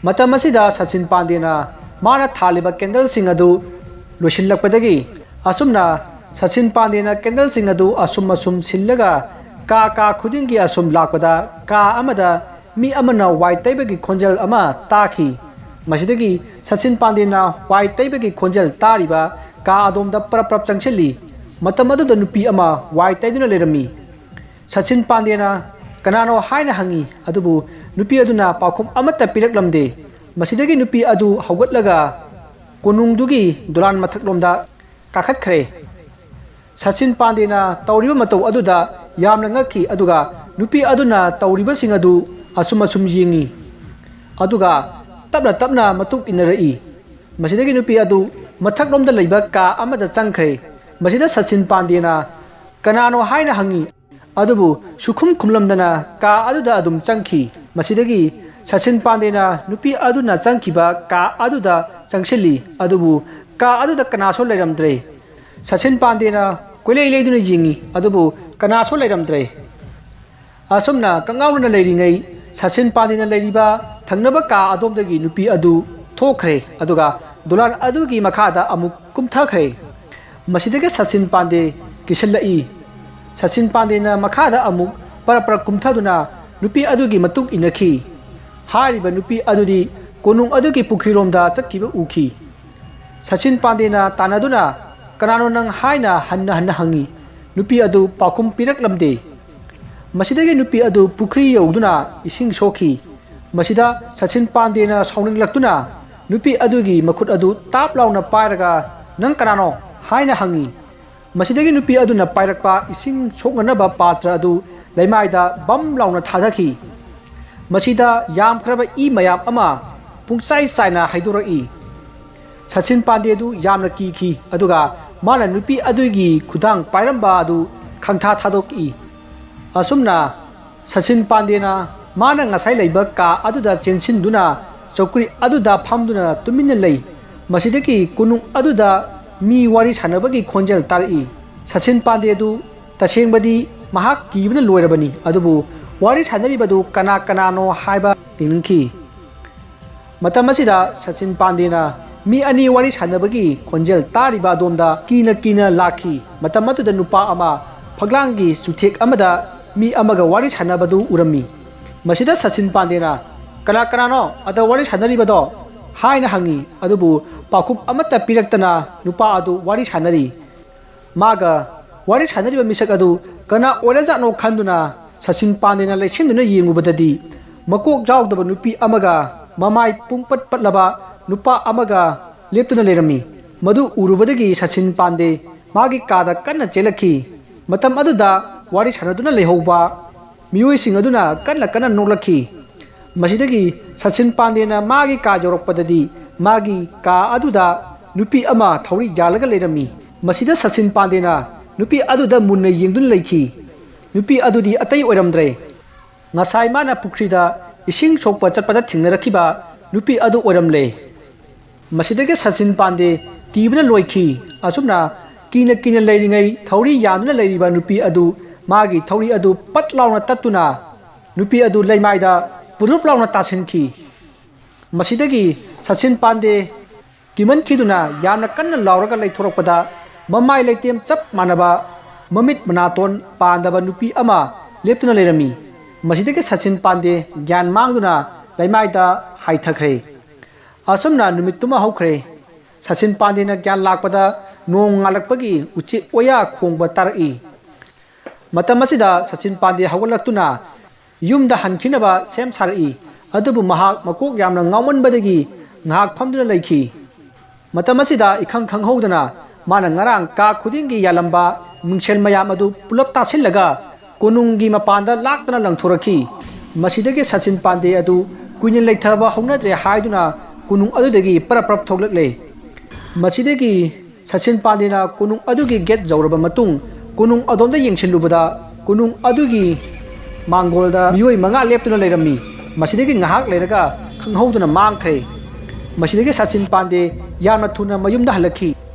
ꯃꯇꯝ ꯑꯁꯤꯗ ꯁꯆꯤꯟ ꯄꯥꯟꯗꯦꯅ ꯃꯥꯅ ꯊꯥꯜꯂꯤꯕ ꯀꯦꯟꯗꯜꯁꯤꯡ ꯑꯗꯨ ꯂꯣꯏꯁꯤꯜꯂꯛꯄꯗꯒꯤ ꯑꯁꯨꯝꯅ ꯁꯆꯤꯟ ꯄꯥꯟꯗꯦꯅ ꯀꯦꯟꯗꯜꯁꯤꯡ ꯑꯗꯨ ꯑꯁꯨꯝ ꯑꯁꯨꯝ ꯁꯤꯜꯂꯒ ꯀꯥ ꯀꯥ ꯈꯨꯗꯤꯡꯒꯤ ꯑꯁꯨꯝ ꯂꯥꯛꯄꯗ ꯀꯥ ꯑꯃꯗ ꯃꯤ ꯑꯃꯅ ꯋꯥꯏ ꯇꯩꯕꯒꯤ ꯈꯣꯟꯖꯦꯜ ꯑꯃ ꯇꯥꯈꯤ꯫ ꯃꯁꯤꯗꯒꯤ ꯁꯆꯤꯟ ꯄꯥꯟꯗꯦꯅ ꯋꯥꯏ ꯇꯩꯕꯒꯤ ꯈꯣꯟꯖꯦꯜ ꯇꯥꯔꯤꯕ ꯀꯥ ꯑꯗꯣꯝꯗ ꯄ꯭ꯔꯞ ꯄ꯭ꯔꯞ ꯆꯪꯁꯤꯜꯂꯤ꯫ ꯃꯇꯝ ꯑꯗꯨꯗ ꯅꯨꯄꯤ ꯑꯃ ꯋꯥꯏ ꯇꯩꯗꯨꯅ ꯂꯩꯔꯝꯃꯤ꯫ ꯁꯆꯤꯟ ꯄꯥꯟꯗꯦꯅ "ꯀꯅꯥꯅꯣ?" ꯍꯥꯏꯅ ꯍꯪꯉꯤ, ꯑꯗꯨꯕꯨ ꯅꯨꯄꯤ ꯑꯗꯨꯅ ꯄꯥꯎꯈꯨꯝ ꯑꯃꯠꯇ ꯄꯤꯔꯛꯂꯝꯗꯦ꯫ ꯃꯁꯤꯗꯒꯤ ꯅꯨꯄꯤ ꯑꯗꯨ ꯍꯧꯒꯠꯂꯒ ꯀꯣꯅꯨꯡꯗꯨꯒꯤ ꯗꯣꯂꯥꯟ ꯃꯊꯛꯂꯣꯝꯗ ꯀꯥꯈꯠꯈ꯭ꯔꯦ꯫ ꯁꯆꯤꯟ ꯄꯥꯟꯗꯦꯅ ꯇꯧꯔꯤꯕ ꯃꯇꯧ ꯑꯗꯨꯗ ꯌꯥꯝꯅ ꯉꯛꯈꯤ, ꯑꯗꯨꯒ ꯅꯨꯄꯤ ꯑꯗꯨꯅ ꯇꯧꯔꯤꯕꯁꯤꯡ ꯑꯗꯨ ꯑꯁꯨꯝ ꯑꯁꯨꯝ ꯌꯦꯡꯉꯤ, ꯑꯗꯨꯒ ꯇꯞꯅ ꯇꯞꯅ ꯃꯇꯨꯡ ꯏꯟꯅꯔꯛꯏ꯫ ꯃꯁꯤꯗꯒꯤ ꯅꯨꯄꯤ ꯑꯗꯨ ꯃꯊꯛꯂꯣꯝꯗ ꯂꯩꯕ ꯀꯥ ꯑꯃꯗ ꯆꯪꯈ꯭ꯔꯦ꯫ ꯃꯁꯤꯗ ꯁꯆꯤꯟ ꯄꯥꯟꯗꯦꯅ "ꯀꯅꯥꯅꯣ?" ꯍꯥꯏꯅ ꯍꯪꯉꯤ, ꯑꯗꯨꯕꯨ ꯁꯨꯈꯨꯝ ꯈꯨꯝꯂꯝꯗꯅ ꯀꯥ ꯑꯗꯨꯗ ꯑꯗꯨꯝ ꯆꯪꯈꯤ꯫ ꯃꯁꯤꯗꯒꯤ ꯁꯆꯤꯟ ꯄꯥꯟꯗꯦꯅ ꯅꯨꯄꯤ ꯑꯗꯨꯅ ꯆꯪꯈꯤꯕ ꯀꯥ ꯑꯗꯨꯗ ꯆꯪꯁꯤꯜꯂꯤ, ꯑꯗꯨꯕꯨ ꯀꯥ ꯑꯗꯨꯗ ꯀꯅꯥꯁꯨ ꯂꯩꯔꯝꯗ꯭ꯔꯦ꯫ ꯁꯆꯤꯟ ꯄꯥꯟꯗꯦꯅ ꯀꯣꯏꯂꯩ ꯂꯩꯗꯨꯅ ꯌꯦꯡꯉꯤ, ꯑꯗꯨꯕꯨ ꯀꯅꯥꯁꯨ ꯂꯩꯔꯝꯗ꯭ꯔꯦ꯫ ꯑꯁꯨꯝꯅ ꯀꯉꯥꯎꯅꯅ ꯂꯩꯔꯤꯉꯩ, ꯁꯆꯤꯟ ꯄꯥꯟꯗꯦꯅ ꯂꯩꯔꯤꯕ ꯊꯪꯅꯕ ꯀꯥ ꯑꯗꯣꯝꯗꯒꯤ ꯅꯨꯄꯤ ꯑꯗꯨ ꯊꯣꯛꯈ꯭ꯔꯦ, ꯑꯗꯨꯒ ꯗꯣꯂꯥꯟ ꯑꯗꯨꯒꯤ ꯃꯈꯥꯗ ꯑꯃꯨꯛ ꯀꯨꯝꯊꯈ꯭ꯔꯦ꯫ ꯃꯁꯤꯗꯒꯤ ꯁꯆꯤꯟ ꯄꯥꯟꯗꯦ ꯀꯤꯁꯤꯜꯂꯛꯏ꯫ ꯁꯆꯤꯟ ꯄꯥꯟꯗꯦꯅ ꯃꯈꯥꯗ ꯑꯃꯨꯛ ꯄꯔꯞ ꯄꯔꯞ ꯀꯨꯝꯊꯗꯨꯅ ꯅꯨꯄꯤ ꯑꯗꯨꯒꯤ ꯃꯇꯨꯡ ꯏꯟꯅꯈꯤ꯫ ꯍꯥꯏꯔꯤꯕ ꯅꯨꯄꯤ ꯑꯗꯨꯗꯤ ꯀꯣꯅꯨꯡ ꯑꯗꯨꯒꯤ ꯄꯨꯈ꯭ꯔꯤꯔꯣꯝꯗ ꯆꯠꯈꯤꯕ ꯎꯈꯤ꯫ ꯁꯆꯤꯟ ꯄꯥꯟꯗꯦꯅ ꯇꯥꯟꯅꯗꯨꯅ, "ꯀꯅꯥꯅꯣ ꯅꯪ?" ꯍꯥꯏꯅ ꯍꯟꯅ ꯍꯟꯅ ꯍꯪꯉꯤ꯫ ꯅꯨꯄꯤ ꯑꯗꯨ ꯄꯥꯎꯈꯨꯝ ꯄꯤꯔꯛꯂꯝꯗꯦ꯫ ꯃꯁꯤꯗꯒꯤ ꯅꯨꯄꯤ ꯑꯗꯨ ꯄꯨꯈ꯭ꯔꯤ ꯌꯧꯗꯨꯅ ꯏꯁꯤꯡ ꯁꯣꯛꯈꯤ꯫ ꯃꯁꯤꯗ ꯁꯆꯤꯟ ꯄꯥꯟꯗꯦꯅ ꯁꯥꯎꯅꯤꯡꯂꯛꯇꯨꯅ ꯅꯨꯄꯤ ꯑꯗꯨꯒꯤ ꯃꯈꯨꯠ ꯑꯗꯨ ꯇꯥꯞ ꯂꯥꯎꯅ ꯄꯥꯏꯔꯒ, "ꯅꯪ ꯀꯅꯥꯅꯣ?" ꯍꯥꯏꯅ ꯍꯪꯉꯤ꯫ ꯃꯁꯤꯗꯒꯤ ꯅꯨꯄꯤ ꯑꯗꯨꯅ ꯄꯥꯏꯔꯛꯄ ꯏꯁꯤꯡ ꯁꯣꯛꯅꯅꯕ ꯄꯥꯇ꯭ꯔ ꯑꯗꯨ ꯂꯩꯃꯥꯏꯗ ꯕꯝ ꯂꯥꯎꯅ ꯊꯥꯗꯈꯤ꯫ ꯃꯁꯤꯗ ꯌꯥꯝꯈ꯭ꯔꯕ ꯏ ꯃꯌꯥꯝ ꯑꯃ ꯄꯨꯡꯆꯥꯏ ꯆꯥꯏꯅ ꯍꯩꯗꯣꯔꯛꯏ꯫ ꯁꯆꯤꯟ ꯄꯥꯟꯗꯦꯗꯨ ꯌꯥꯝꯅ ꯀꯤꯈꯤ, ꯑꯗꯨꯒ ꯃꯥꯅ ꯅꯨꯄꯤ ꯑꯗꯨꯒꯤ ꯈꯨꯗꯥꯡ ꯄꯥꯏꯔꯝꯕ ꯑꯗꯨ ꯈꯪꯊꯥ ꯊꯥꯗꯣꯛꯏ꯫ ꯑꯁꯨꯝꯅ ꯁꯆꯤꯟ ꯄꯥꯟꯗꯦꯅ ꯃꯥꯅ ꯉꯁꯥꯏ ꯂꯩꯕ ꯀꯥ ꯑꯗꯨꯗ ꯆꯦꯟꯁꯤꯟꯗꯨꯅ ꯆꯧꯀ꯭ꯔꯤ ꯑꯗꯨꯗ ꯐꯝꯗꯨꯅ ꯇꯨꯃꯤꯟꯅ ꯂꯩ꯫ ꯃꯁꯤꯗꯒꯤ ꯀꯣꯅꯨꯡ ꯑꯗꯨꯗ ꯃꯤ ꯋꯥꯔꯤ ꯁꯥꯟꯅꯕꯒꯤ ꯈꯣꯟꯖꯦꯜ ꯇꯥꯔꯛꯏ꯫ ꯁꯆꯤꯟ ꯄꯥꯟꯗꯦꯗꯨ ꯇꯁꯦꯡꯕꯗꯤ ꯃꯍꯥꯛ ꯀꯤꯕꯅ ꯂꯣꯏꯔꯕꯅꯤ, ꯑꯗꯨꯕꯨ ꯋꯥꯔꯤ ꯁꯥꯟꯅꯔꯤꯕꯗꯨ ꯀꯅꯥ ꯀꯅꯥꯅꯣ ꯍꯥꯏꯕ ꯌꯦꯡꯅꯤꯡꯈꯤ꯫ ꯃꯇꯝ ꯑꯁꯤꯗ ꯁꯆꯤꯟ ꯄꯥꯟꯗꯦꯅ ꯃꯤ ꯑꯅꯤ ꯋꯥꯔꯤ ꯁꯥꯟꯅꯕꯒꯤ ꯈꯣꯟꯖꯦꯜ ꯇꯥꯔꯤꯕ ꯑꯗꯣꯝꯗ ꯀꯤꯅ ꯀꯤꯅ ꯂꯥꯛꯈꯤ꯫ ꯃꯇꯝ ꯑꯗꯨꯗ ꯅꯨꯄꯥ ꯑꯃ ꯐꯛꯂꯥꯡꯒꯤ ꯆꯨꯊꯦꯛ ꯑꯃꯗ ꯃꯤ ꯑꯃꯒ ꯋꯥꯔꯤ ꯁꯥꯟꯅꯕꯗꯨ ꯎꯔꯝꯃꯤ꯫ ꯃꯁꯤꯗ ꯁꯆꯤꯟ ꯄꯥꯟꯗꯦꯅ, "ꯀꯅꯥ ꯀꯅꯥꯅꯣ ꯑꯗ ꯋꯥꯔꯤ ꯁꯥꯟꯅꯔꯤꯕꯗꯣ?" ꯍꯥꯏꯅ ꯍꯪꯉꯤ꯫ ꯑꯗꯨꯕꯨ ꯄꯥꯎꯈꯨꯝ ꯑꯃꯠꯇ ꯄꯤꯔꯛꯇꯅ ꯅꯨꯄꯥ ꯑꯗꯨ ꯋꯥꯔꯤ ꯁꯥꯟꯅꯔꯤ꯫ ꯃꯥꯒ ꯋꯥꯔꯤ ꯁꯥꯟꯅꯔꯤꯕ ꯃꯤꯁꯛ ꯑꯗꯨ ꯀꯅꯥ ꯑꯣꯏꯔꯖꯥꯠꯅꯣ ꯈꯟꯗꯨꯅ ꯁꯆꯤꯟ ꯄꯥꯟꯗꯦꯅ ꯂꯩꯁꯤꯟꯗꯨꯅ ꯌꯦꯡꯉꯨꯕꯗꯗꯤ, ꯃꯀꯣꯛ ꯌꯥꯎꯗꯕ ꯅꯨꯄꯤ ꯑꯃꯒ ꯃꯃꯥꯏ ꯄꯨꯡꯄꯠ ꯄꯠꯂꯕ ꯅꯨꯄꯥ ꯑꯃꯒ ꯂꯦꯞꯇꯨꯅ ꯂꯩꯔꯝꯃꯤ꯫ ꯃꯗꯨ ꯎꯔꯨꯕꯗꯒꯤ ꯁꯆꯤꯟ ꯄꯥꯟꯗꯦ ꯃꯥꯒꯤ ꯀꯥꯗ ꯀꯟꯅ ꯆꯦꯜꯂꯛꯈꯤ꯫ ꯃꯇꯝ ꯑꯗꯨꯗ ꯋꯥꯔꯤ ꯁꯥꯟꯅꯗꯨꯅ ꯂꯩꯍꯧꯕ ꯃꯤꯑꯣꯏꯁꯤꯡ ꯑꯗꯨꯅ ꯀꯟꯅ ꯀꯟꯅ ꯅꯣꯛꯂꯛꯈꯤ꯫ ꯃꯁꯤꯗꯒꯤ ꯁꯆꯤꯟ ꯄꯥꯟꯗꯦꯅ ꯃꯥꯒꯤ ꯀꯥ ꯌꯧꯔꯛꯄꯗꯗꯤ, ꯃꯥꯒꯤ ꯀꯥ ꯑꯗꯨꯗ ꯅꯨꯄꯤ ꯑꯃ ꯊꯧꯔꯤ ꯌꯥꯜꯂꯒ ꯂꯩꯔꯝꯃꯤ꯫ ꯃꯁꯤꯗ ꯁꯆꯤꯟ ꯄꯥꯟꯗꯦꯅ ꯅꯨꯄꯤ ꯑꯗꯨꯗ ꯃꯨꯟꯅ ꯌꯦꯡꯗꯨꯅ ꯂꯩꯈꯤ꯫ ꯅꯨꯄꯤ ꯑꯗꯨꯗꯤ ꯑꯇꯩ ꯑꯣꯏꯔꯝꯗ꯭ꯔꯦ꯫ ꯉꯁꯥꯏ ꯃꯥꯅ ꯄꯨꯈ꯭ꯔꯤꯗ ꯏꯁꯤꯡ ꯁꯣꯛꯄ ꯆꯠꯄꯗ ꯊꯦꯡꯅꯔꯛꯈꯤꯕ ꯅꯨꯄꯤ ꯑꯗꯨ ꯑꯣꯏꯔꯝꯂꯦ꯫ ꯃꯁꯤꯗꯒꯤ ꯁꯆꯤꯟ ꯄꯥꯟꯗꯦ ꯀꯤꯕꯅ ꯂꯣꯏꯈꯤ꯫ ꯑꯁꯨꯝꯅ ꯀꯤꯅ ꯀꯤꯅ ꯂꯩꯔꯤꯉꯩ, ꯊꯧꯔꯤ ꯌꯥꯟꯗꯨꯅ ꯂꯩꯔꯤꯕ ꯅꯨꯄꯤ ꯑꯗꯨ, ꯃꯥꯒꯤ ꯊꯧꯔꯤ ꯑꯗꯨ ꯄꯠ ꯂꯥꯎꯅ ꯇꯠꯇꯨꯅ ꯅꯨꯄꯤ ꯑꯗꯨ ꯂꯩꯃꯥꯏꯗ ꯄꯨꯂꯨꯞ ꯂꯥꯎꯅ ꯇꯥꯁꯤꯟꯈꯤ꯫ ꯃꯁꯤꯗꯒꯤ ꯁꯆꯤꯟ ꯄꯥꯟꯗꯦ ꯀꯤꯃꯟꯈꯤꯗꯨꯅ ꯌꯥꯝꯅ ꯀꯟꯅ ꯂꯥꯎꯔꯒ ꯂꯩꯊꯣꯔꯛꯄꯗ, ꯃꯃꯥꯏ ꯂꯩꯇꯦꯝ ꯆꯞ ꯃꯥꯟꯅꯕ ꯃꯃꯤꯠ ꯃꯅꯥꯇꯣꯟ ꯄꯥꯟꯗꯕ ꯅꯨꯄꯤ ꯑꯃ ꯂꯦꯞꯇꯨꯅ ꯂꯩꯔꯝꯃꯤ꯫ ꯃꯁꯤꯗꯒꯤ ꯁꯆꯤꯟ ꯄꯥꯟꯗꯦ ꯒ꯭ꯌꯥꯟ ꯃꯥꯡꯗꯨꯅ ꯂꯩꯃꯥꯏꯗ ꯍꯥꯏꯊꯈ꯭ꯔꯦ꯫ ꯑꯁꯨꯝꯅ ꯅꯨꯃꯤꯠꯇꯨꯃ ꯍꯧꯈ꯭ꯔꯦ꯫ ꯁꯆꯤꯟ ꯄꯥꯟꯗꯦꯅ ꯒ꯭ꯌꯥꯟ ꯂꯥꯛꯄꯗ ꯅꯣꯡ ꯉꯥꯜꯂꯛꯄꯒꯤ ꯎꯆꯦꯛ ꯋꯥꯌꯥ ꯈꯣꯡꯕ ꯇꯥꯔꯛꯏ꯫ ꯃꯇꯝ ꯑꯁꯤꯗ ꯁꯆꯤꯟ ꯄꯥꯟꯗꯦ ꯍꯧꯒꯠꯂꯛꯇꯨꯅ ꯌꯨꯝꯗ ꯍꯟꯈꯤꯅꯕ ꯁꯦꯝ ꯁꯥꯔꯛꯏ꯫ ꯑꯗꯨꯕꯨ ꯃꯍꯥꯛ ꯃꯀꯣꯛ ꯌꯥꯝꯅ ꯉꯥꯎꯃꯟꯕꯗꯒꯤ ꯉꯥꯏꯍꯥꯛ ꯐꯝꯗꯨꯅ ꯂꯩꯈꯤ꯫ ꯃꯇꯝ ꯑꯁꯤꯗ ꯏꯈꯪ ꯈꯪꯍꯧꯗꯅ ꯃꯥꯅ ꯉꯔꯥꯡ ꯀꯥ ꯈꯨꯗꯤꯡꯒꯤ ꯌꯥꯜꯂꯝꯕ ꯃꯤꯡꯁꯦꯜ ꯃꯌꯥꯝ ꯑꯗꯨ ꯄꯨꯂꯞ ꯇꯥꯁꯤꯜꯂꯒ ꯀꯣꯅꯨꯡꯒꯤ ꯃꯄꯥꯟꯗ ꯂꯥꯛꯇꯅ ꯂꯪꯊꯣꯔꯛꯈꯤ꯫ ꯃꯁꯤꯗꯒꯤ ꯁꯆꯤꯟ ꯄꯥꯟꯗꯦ ꯑꯗꯨ ꯀꯨꯏꯅ ꯂꯩꯊꯕ ꯍꯧꯅꯗ꯭ꯔꯦ ꯍꯥꯏꯗꯨꯅ ꯀꯣꯅꯨꯡ ꯑꯗꯨꯗꯒꯤ ꯄꯔꯞ ꯄꯔꯞ ꯊꯣꯛꯂꯛꯂꯦ꯫ ꯃꯁꯤꯗꯒꯤ ꯁꯆꯤꯟ ꯄꯥꯟꯗꯦꯅ ꯀꯣꯅꯨꯡ ꯑꯗꯨꯒꯤ ꯒꯦꯠ ꯌꯧꯔꯕ ꯃꯇꯨꯡ, ꯀꯣꯅꯨꯡ ꯑꯗꯣꯝꯗ ꯌꯦꯡꯁꯤꯜꯂꯨꯕꯗ, ꯀꯣꯅꯨꯡ ꯑꯗꯨꯒꯤ ꯃꯥꯡꯒꯣꯜꯗ ꯃꯤꯑꯣꯏ ꯃꯉꯥ ꯂꯦꯞꯇꯨꯅ ꯂꯩꯔꯝꯃꯤ꯫ ꯃꯁꯤꯗꯒꯤ ꯉꯥꯏꯍꯥꯛ ꯂꯩꯔꯒ ꯈꯪꯍꯧꯗꯅ ꯃꯥꯡꯈ꯭ꯔꯦ꯫ ꯃꯁꯤꯗꯒꯤ ꯁꯆꯤꯟ ꯄꯥꯟꯗꯦ ꯌꯥꯝꯅ ꯊꯨꯅ ꯃꯌꯨꯝꯗ ꯍꯜꯂꯛꯈꯤ꯫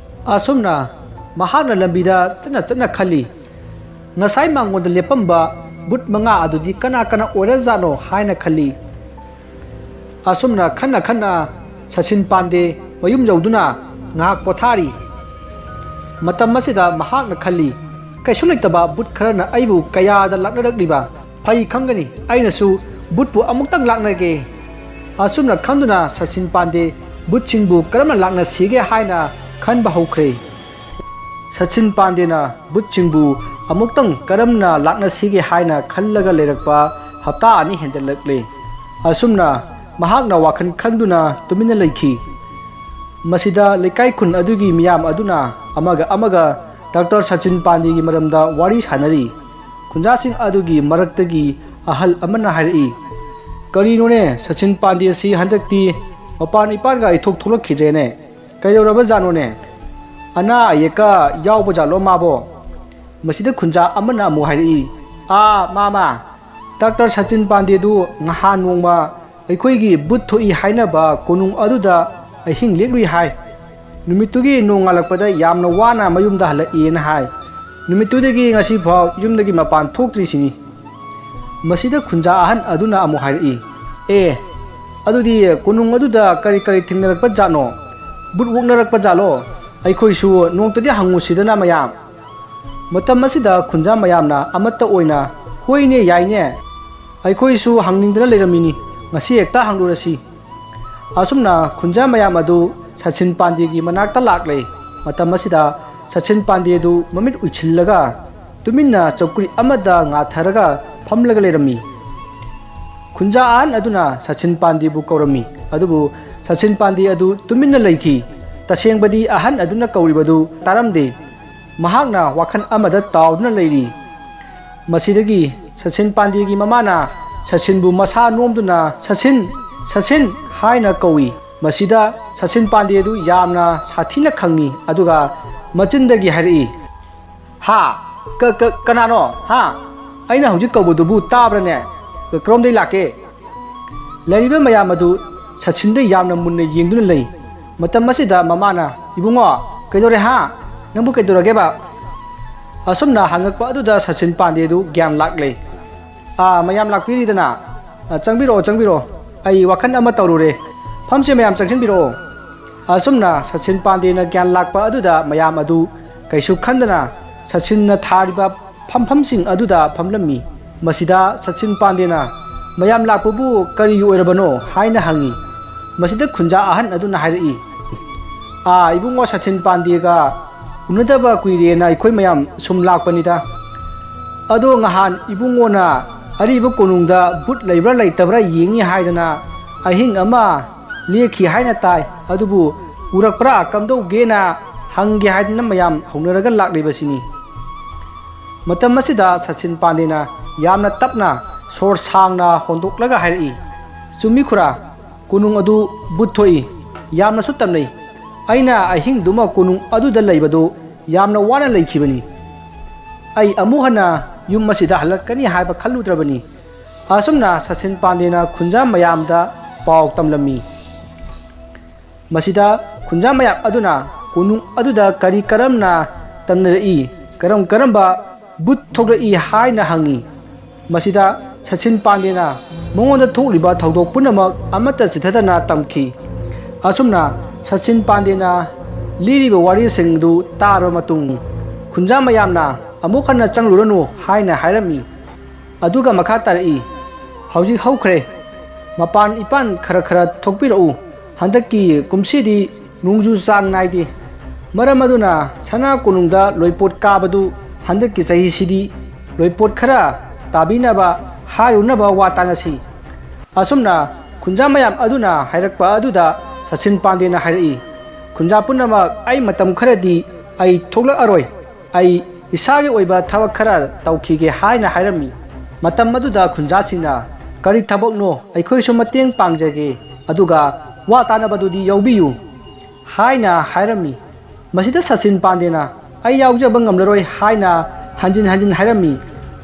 ꯑꯁꯨꯝꯅ ꯃꯍꯥꯛꯅ ꯂꯝꯕꯤꯗ ꯆꯠꯅ ꯆꯠꯅ ꯈꯜꯂꯤ, "ꯉꯁꯥꯏ ꯃꯥꯡꯒꯣꯜꯗ ꯂꯦꯞꯄꯝꯕ ꯚꯨꯠ ꯃꯉꯥ ꯑꯗꯨꯗꯤ ꯀꯅꯥ ꯀꯅꯥ ꯑꯣꯏꯔꯖꯥꯠꯅꯣ?" ꯍꯥꯏꯅ ꯈꯜꯂꯤ꯫ ꯑꯁꯨꯝꯅ ꯈꯟꯅ ꯈꯟꯅ ꯁꯆꯤꯟ ꯄꯥꯟꯗꯦ ꯃꯌꯨꯝ ꯌꯧꯗꯨꯅ ꯉꯥꯏꯍꯥꯛ ꯄꯣꯊꯥꯔꯤ꯫ ꯃꯇꯝ ꯑꯁꯤꯗ ꯃꯍꯥꯛꯅ ꯈꯜꯂꯤ, "ꯀꯩꯁꯨ ꯂꯩꯇꯕ ꯚꯨꯠ ꯈꯔꯅ ꯑꯩꯕꯨ ꯀꯌꯥꯗ ꯂꯥꯛꯅꯔꯛꯂꯤꯕ? ꯐꯩ ꯈꯪꯒꯅꯤ, ꯑꯩꯅꯁꯨ ꯚꯨꯠꯄꯨ ꯑꯃꯨꯛꯇꯪ ꯂꯥꯛꯅꯒꯦ"꯫ ꯑꯁꯨꯝꯅ ꯈꯟꯗꯨꯅ ꯁꯆꯤꯟ ꯄꯥꯟꯗꯦ ꯚꯨꯠꯁꯤꯡꯕꯨ ꯀꯔꯝꯅ ꯂꯥꯛꯅꯁꯤꯒꯦ ꯍꯥꯏꯅ ꯈꯟꯕ ꯍꯧꯈ꯭ꯔꯦ꯫ ꯁꯆꯤꯟ ꯄꯥꯟꯗꯦꯅ ꯚꯨꯠꯁꯤꯡꯕꯨ ꯑꯃꯨꯛꯇꯪ ꯀꯔꯝꯅ ꯂꯥꯛꯅꯁꯤꯒꯦ ꯍꯥꯏꯅ ꯈꯜꯂꯒ ꯂꯩꯔꯛꯄ ꯍꯞꯇꯥ ꯑꯅꯤ ꯍꯦꯟꯖꯜꯂꯛꯂꯦ꯫ ꯑꯁꯨꯝꯅ ꯃꯍꯥꯛꯅ ꯋꯥꯈꯜ ꯈꯟꯗꯨꯅ ꯇꯨꯃꯤꯟꯅ ꯂꯩꯈꯤ꯫ ꯃꯁꯤꯗ ꯂꯩꯀꯥꯏ ꯈꯨꯟ ꯑꯗꯨꯒꯤ ꯃꯤꯌꯥꯝ ꯑꯗꯨꯅ ꯑꯃꯒ ꯑꯃꯒ ꯗꯥꯛꯇꯔ ꯁꯆꯤꯟ ꯄꯥꯟꯗꯦꯒꯤ ꯃꯔꯝꯗ ꯋꯥꯔꯤ ꯁꯥꯅꯔꯤ꯫ ꯈꯨꯟꯖꯥꯁꯤꯡ ꯑꯗꯨꯒꯤ ꯃꯔꯛꯇꯒꯤ ꯑꯍꯜ ꯑꯃꯅ ꯍꯥꯏꯔꯛꯏ, "ꯀꯔꯤꯅꯣꯅꯦ, ꯁꯆꯤꯟ ꯄꯥꯟꯗꯦꯁꯤ ꯍꯟꯗꯛꯇꯤ ꯃꯄꯥꯟ ꯏꯄꯥꯟꯒ ꯏꯊꯣꯛ ꯊꯣꯛꯂꯛꯈꯤꯗ꯭ꯔꯦꯅꯦ? ꯀꯩꯗꯧꯔꯕ ꯖꯥꯠꯅꯣꯅꯦ? ꯑꯅꯥ ꯑꯌꯦꯛꯀ ꯌꯥꯎꯕ ꯖꯥꯠꯂꯣ ꯃꯥꯕꯣ?" ꯃꯁꯤꯗ ꯈꯨꯟꯖꯥ ꯑꯃꯅ ꯑꯃꯨꯛ ꯍꯥꯏꯔꯛꯏ, "ꯑꯥ, ꯃꯥꯃ, ꯗꯥꯛꯇꯔ ꯁꯆꯤꯟ ꯄꯥꯟꯗꯦꯗꯨ ꯉꯍꯥꯟ ꯅꯣꯡꯃ ꯑꯩꯈꯣꯏꯒꯤ ꯚꯨꯠ ꯊꯣꯛꯏ ꯍꯥꯏꯅꯕ ꯀꯣꯅꯨꯡ ꯑꯗꯨꯗ ꯑꯍꯤꯡ ꯂꯦꯛꯂꯨꯏ ꯍꯥꯏ꯫ ꯅꯨꯃꯤꯠꯇꯨꯒꯤ ꯅꯣꯡꯉꯥꯜꯂꯛꯄꯗ ꯌꯥꯝꯅ ꯋꯥꯅ ꯃꯌꯨꯝꯗ ꯍꯜꯂꯛꯑꯦꯅ ꯍꯥꯏ꯫ ꯅꯨꯃꯤꯠꯇꯨꯗꯒꯤ ꯉꯁꯤꯐꯥꯎ ꯌꯨꯝꯗꯒꯤ ꯃꯄꯥꯟ ꯊꯣꯛꯇ꯭ꯔꯤꯁꯤꯅꯤ"꯫ ꯃꯁꯤꯗ ꯈꯨꯟꯖꯥ ꯑꯍꯟ ꯑꯗꯨꯅ ꯑꯃꯨꯛ ꯍꯥꯏꯔꯛꯏ, "ꯑꯦ, ꯑꯗꯨꯗꯤ ꯀꯣꯅꯨꯡ ꯑꯗꯨꯗ ꯀꯔꯤ ꯀꯔꯤ ꯊꯦꯡꯅꯔꯛꯄ ꯖꯥꯠꯅꯣ? ꯚꯨꯠ ꯑꯣꯛꯅꯔꯛꯄ ꯖꯥꯠꯂꯣ? ꯑꯩꯈꯣꯏꯁꯨ ꯅꯣꯡꯇꯗꯤ ꯍꯪꯉꯨꯁꯤꯗꯅ ꯃꯌꯥꯝ"꯫ ꯃꯇꯝ ꯑꯁꯤꯗ ꯈꯨꯟꯖꯥ ꯃꯌꯥꯝꯅ ꯑꯃꯠꯇ ꯑꯣꯏꯅ, "ꯍꯣꯏꯅꯦ, ꯌꯥꯏꯅꯦ, ꯑꯩꯈꯣꯏꯁꯨ ꯍꯪꯅꯤꯡꯗꯅ ꯂꯩꯔꯝꯃꯤꯅꯤ, ꯉꯁꯤ ꯍꯦꯛꯇ ꯍꯪꯂꯨꯔꯁꯤ"꯫ ꯑꯁꯨꯝꯅ ꯈꯨꯟꯖꯥ ꯃꯌꯥꯝ ꯑꯗꯨ ꯁꯆꯤꯟ ꯄꯥꯟꯗꯦꯒꯤ ꯃꯅꯥꯛꯇ ꯂꯥꯛꯂꯦ꯫ ꯃꯇꯝ ꯑꯁꯤꯗ ꯁꯆꯤꯟ ꯄꯥꯟꯗꯦꯗꯨ ꯃꯃꯤꯠ ꯎꯏꯁꯤꯜꯂꯒ ꯇꯨꯃꯤꯟꯅ ꯆꯧꯀ꯭ꯔꯤ ꯑꯃꯗ ꯉꯥꯊꯔꯒ ꯐꯝꯂꯒ ꯂꯩꯔꯝꯃꯤ꯫ ꯈꯨꯟꯖꯥ ꯑꯍꯟ ꯑꯗꯨꯅ ꯁꯆꯤꯟ ꯄꯥꯟꯗꯦꯕꯨ ꯀꯧꯔꯝꯃꯤ, ꯑꯗꯨꯕꯨ ꯁꯆꯤꯟ ꯄꯥꯟꯗꯦ ꯑꯗꯨ ꯇꯨꯃꯤꯟꯅ ꯂꯩꯈꯤ꯫ ꯇꯁꯦꯡꯕꯗꯤ ꯑꯍꯟ ꯑꯗꯨꯅ ꯀꯧꯔꯤꯕꯗꯨ ꯇꯥꯔꯝꯗꯦ꯫ ꯃꯍꯥꯛꯅ ꯋꯥꯈꯜ ꯑꯃꯗ ꯇꯥꯎꯗꯨꯅ ꯂꯩꯔꯤ꯫ ꯃꯁꯤꯗꯒꯤ ꯁꯆꯤꯟ ꯄꯥꯟꯗꯦꯒꯤ ꯃꯃꯥꯅ ꯁꯆꯤꯟꯕꯨ ꯃꯁꯥ ꯅꯣꯝꯗꯨꯅ, "ꯁꯆꯤꯟ, ꯁꯆꯤꯟ" ꯍꯥꯏꯅ ꯀꯧꯏ꯫ ꯃꯁꯤꯗ ꯁꯆꯤꯟ ꯄꯥꯟꯗꯦꯗꯨ ꯌꯥꯝꯅ ꯁꯥꯊꯤꯅ ꯈꯪꯉꯤ, ꯑꯗꯨꯒ ꯃꯆꯤꯟꯗꯒꯤ ꯍꯥꯏꯔꯛꯏ, "ꯍꯥ? ꯀ-, ꯀ-, ꯀꯅꯥꯅꯣ? ꯍꯥ? ꯑꯩꯅ ꯍꯧꯖꯤꯛ ꯀꯧꯕꯗꯨꯕꯨ ꯇꯥꯕ꯭ꯔꯅꯦ? ꯀ-, ꯀꯔꯣꯝꯗꯩ ꯂꯥꯛꯀꯦ?" ꯂꯩꯔꯤꯕ ꯃꯌꯥꯝ ꯑꯗꯨ ꯁꯆꯤꯟꯗ ꯌꯥꯝꯅ ꯃꯨꯟꯅ ꯌꯦꯡꯗꯨꯅ ꯂꯩ꯫ ꯃꯇꯝ ꯑꯁꯤꯗ ꯃꯃꯥꯅ, "ꯏꯕꯨꯡꯉꯣ, ꯀꯩꯗꯧꯔꯦ ꯍꯥ? ꯅꯪꯕꯨ ꯀꯩꯗꯧꯔꯒꯦꯕ?" ꯑꯁꯨꯝꯅ ꯍꯪꯉꯛꯄ ꯑꯗꯨꯗ ꯁꯆꯤꯟ ꯄꯥꯟꯗꯦꯗꯨ ꯒ꯭ꯌꯥꯟ ꯂꯥꯛꯂꯦ꯫ "ꯑꯥ, ꯃꯌꯥꯝ ꯂꯥꯛꯄꯤꯔꯤꯗꯅ? ꯑꯥ, ꯆꯪꯕꯤꯔꯛꯑꯣ, ꯆꯪꯕꯤꯔꯛꯑꯣ꯫ ꯑꯩ ꯋꯥꯈꯜ ꯑꯃ ꯇꯧꯔꯨꯔꯦ꯫ ꯐꯝꯁꯦ ꯃꯌꯥꯝ, ꯆꯪꯁꯤꯟꯕꯤꯔꯛꯑꯣ"꯫ ꯑꯁꯨꯝꯅ ꯁꯆꯤꯟ ꯄꯥꯟꯗꯦꯅ ꯒ꯭ꯌꯥꯟ ꯂꯥꯛꯄ ꯑꯗꯨꯗ ꯃꯌꯥꯝ ꯑꯗꯨ ꯀꯩꯁꯨ ꯈꯟꯗꯅ ꯁꯆꯤꯟꯅ ꯊꯥꯔꯤꯕ ꯐꯝꯐꯝꯁꯤꯡ ꯑꯗꯨꯗ ꯐꯝꯂꯝꯃꯤ꯫ ꯃꯁꯤꯗ ꯁꯆꯤꯟ ꯄꯥꯟꯗꯦꯅ "ꯃꯌꯥꯝ ꯂꯥꯛꯄꯕꯨ ꯀꯔꯤꯒꯤ ꯑꯣꯏꯔꯕꯅꯣ?" ꯍꯥꯏꯅ ꯍꯪꯉꯤ꯫ ꯃꯁꯤꯗ ꯈꯨꯟꯖꯥ ꯑꯍꯟ ꯑꯗꯨꯅ ꯍꯥꯏꯔꯛꯏ, "ꯑꯥ, ꯏꯕꯨꯡꯉꯣ ꯁꯆꯤꯟ ꯄꯥꯟꯗꯦꯒ ꯎꯅꯗꯕ ꯀꯨꯏꯔꯦꯅ ꯑꯩꯈꯣꯏ ꯃꯌꯥꯝ ꯁꯨꯝ ꯂꯥꯛꯄꯅꯤꯗ꯫ ꯑꯗꯣ ꯉꯍꯥꯟ ꯏꯕꯨꯡꯉꯣꯅ ꯑꯔꯤꯕ ꯀꯣꯅꯨꯡꯗ ꯕꯨꯠ ꯂꯩꯕ꯭ꯔꯥ ꯂꯩꯇꯕ꯭ꯔꯥ ꯌꯦꯡꯉꯤ ꯍꯥꯏꯗꯅ ꯑꯍꯤꯡ ꯑꯃ ꯂꯦꯛꯈꯤ ꯍꯥꯏꯅ ꯇꯥꯏ꯫ ꯑꯗꯨꯕꯨ ꯎꯔꯛꯄ꯭ꯔꯥ ꯀꯝꯗꯧꯒꯦꯅ ꯍꯪꯒꯦ ꯍꯥꯏꯗꯅ ꯃꯌꯥꯝ ꯍꯧꯅꯔꯒ ꯂꯥꯛꯂꯤꯕꯁꯤꯅꯤ꯫" ꯃꯇꯝ ꯑꯁꯤꯗ ꯁꯆꯤꯟ ꯄꯥꯟꯗꯦꯅ ꯌꯥꯝꯅ ꯇꯞꯅ ꯁꯣꯔ ꯁꯥꯡꯅ ꯍꯣꯟꯗꯣꯛꯂꯒ ꯍꯥꯏꯔꯛꯏ, "ꯆꯨꯝꯃꯤ ꯈꯨꯔꯥ, ꯀꯣꯅꯨꯡ ꯑꯗꯨ ꯕꯨꯠ ꯊꯣꯛꯏ, ꯌꯥꯝꯅꯁꯨ ꯇꯝꯅꯩ꯫ ꯑꯩꯅ ꯑꯍꯤꯡꯗꯨꯃ ꯀꯣꯅꯨꯡ ꯑꯗꯨꯗ ꯂꯩꯕꯗꯨ ꯌꯥꯝꯅ ꯋꯥꯅ ꯂꯩꯈꯤꯕꯅꯤ꯫ ꯑꯩ ꯑꯃꯨꯛ ꯍꯟꯅ ꯌꯨꯝ ꯑꯁꯤꯗ ꯍꯜꯂꯛꯀꯅꯤ ꯍꯥꯏꯕ ꯈꯜꯂꯨꯗ꯭ꯔꯕꯅꯤ꯫" ꯑꯁꯨꯝꯅ ꯁꯆꯤꯟ ꯄꯥꯟꯗꯦꯅ ꯈꯨꯟꯖꯥ ꯃꯌꯥꯝꯗ ꯄꯥꯎ ꯇꯝꯂꯝꯃꯤ꯫ ꯃꯁꯤꯗ ꯈꯨꯟꯖꯥ ꯃꯌꯥꯝ ꯑꯗꯨꯅ ꯀꯣꯅꯨꯡ ꯑꯗꯨꯗ ꯀꯔꯤ ꯀꯔꯝꯅ ꯇꯝꯅꯔꯛꯏ, ꯀꯔꯝ ꯀꯔꯝꯕ ꯕꯨꯠ ꯊꯣꯛꯂꯛꯏ ꯍꯥꯏꯅ ꯍꯪꯉꯤ꯫ ꯃꯁꯤꯗ ꯁꯆꯤꯟ ꯄꯥꯟꯗꯦꯅ ꯃꯉꯣꯟꯗ ꯊꯣꯛꯂꯤꯕ ꯊꯧꯗꯣꯛ ꯄꯨꯝꯅꯃꯛ ꯑꯃꯠꯇ ꯆꯤꯊꯗꯅ ꯇꯝꯈꯤ꯫ ꯑꯁꯨꯝꯅ ꯁꯆꯤꯟ ꯄꯥꯟꯗꯦꯅ ꯂꯤꯔꯤꯕ ꯋꯥꯔꯤꯁꯤꯡꯗꯨ ꯇꯥꯔꯕ ꯃꯇꯨꯡ ꯈꯨꯟꯖꯥ ꯃꯌꯥꯝꯅ "ꯑꯃꯨꯛ ꯍꯟꯅ ꯆꯪꯂꯨꯔꯅꯨ" ꯍꯥꯏꯅ ꯍꯥꯏꯔꯝꯃꯤ꯫ ꯑꯗꯨꯒ ꯃꯈꯥ ꯇꯥꯔꯛꯏ, "ꯍꯧꯖꯤꯛ ꯍꯧꯈ꯭ꯔꯦ꯫ ꯃꯄꯥꯟ ꯏꯄꯥꯟ ꯈꯔ ꯈꯔ ꯊꯣꯛꯄꯤꯔꯛꯎ꯫ ꯍꯟꯗꯛꯀꯤ ꯀꯨꯝꯁꯤꯗꯤ ꯅꯣꯡꯖꯨ ꯆꯥꯡ ꯅꯥꯏꯗꯦ꯫ ꯃꯔꯝ ꯑꯗꯨꯅ ꯁꯅꯥ ꯀꯣꯅꯨꯡꯗ ꯂꯣꯏꯄꯣꯠ ꯀꯥꯕꯗꯨ ꯍꯟꯗꯛꯀꯤ ꯆꯍꯤꯁꯤꯗꯤ ꯂꯣꯏꯄꯣꯠ ꯈꯔ ꯇꯥꯕꯤꯅꯕ ꯍꯥꯏꯔꯨꯅꯕ ꯋꯥ ꯇꯥꯅꯁꯤ꯫" ꯑꯁꯨꯝꯅ ꯈꯨꯟꯖꯥ ꯃꯌꯥꯝ ꯑꯗꯨꯅ ꯍꯥꯏꯔꯛꯄ ꯑꯗꯨꯗ ꯁꯆꯤꯟ ꯄꯥꯟꯗꯦꯅ ꯍꯥꯏꯔꯛꯏ, "ꯈꯨꯟꯖꯥ ꯄꯨꯝꯅꯃꯛ, ꯑꯩ ꯃꯇꯝ ꯈꯔꯗꯤ ꯑꯩ ꯊꯣꯛꯂꯛꯑꯔꯣꯏ꯫ ꯑꯩ ꯏꯁꯥꯒꯤ ꯑꯣꯏꯕ ꯊꯕꯛ ꯈꯔ ꯇꯧꯈꯤꯒꯦ" ꯍꯥꯏꯅ ꯍꯥꯏꯔꯝꯃꯤ꯫ ꯃꯇꯝ ꯑꯗꯨꯗ ꯈꯨꯟꯖꯥꯁꯤꯡꯅ, "ꯀꯔꯤ ꯊꯕꯛꯅꯣ? ꯑꯩꯈꯣꯏꯁꯨ ꯃꯇꯦꯡ ꯄꯥꯡꯖꯒꯦ, ꯑꯗꯨꯒ ꯋꯥ ꯇꯥꯅꯕꯗꯨꯗꯤ ꯌꯥꯎꯕꯤꯌꯨ" ꯍꯥꯏꯅ ꯍꯥꯏꯔꯝꯃꯤ꯫ ꯃꯁꯤꯗ ꯁꯆꯤꯟ ꯄꯥꯟꯗꯦꯅ, "ꯑꯩ ꯌꯥꯎꯖꯕ ꯉꯝꯂꯔꯣꯏ" ꯍꯥꯏꯅ ꯍꯟꯖꯤꯟ ꯍꯟꯖꯤꯟ ꯍꯥꯏꯔꯝꯃꯤ꯫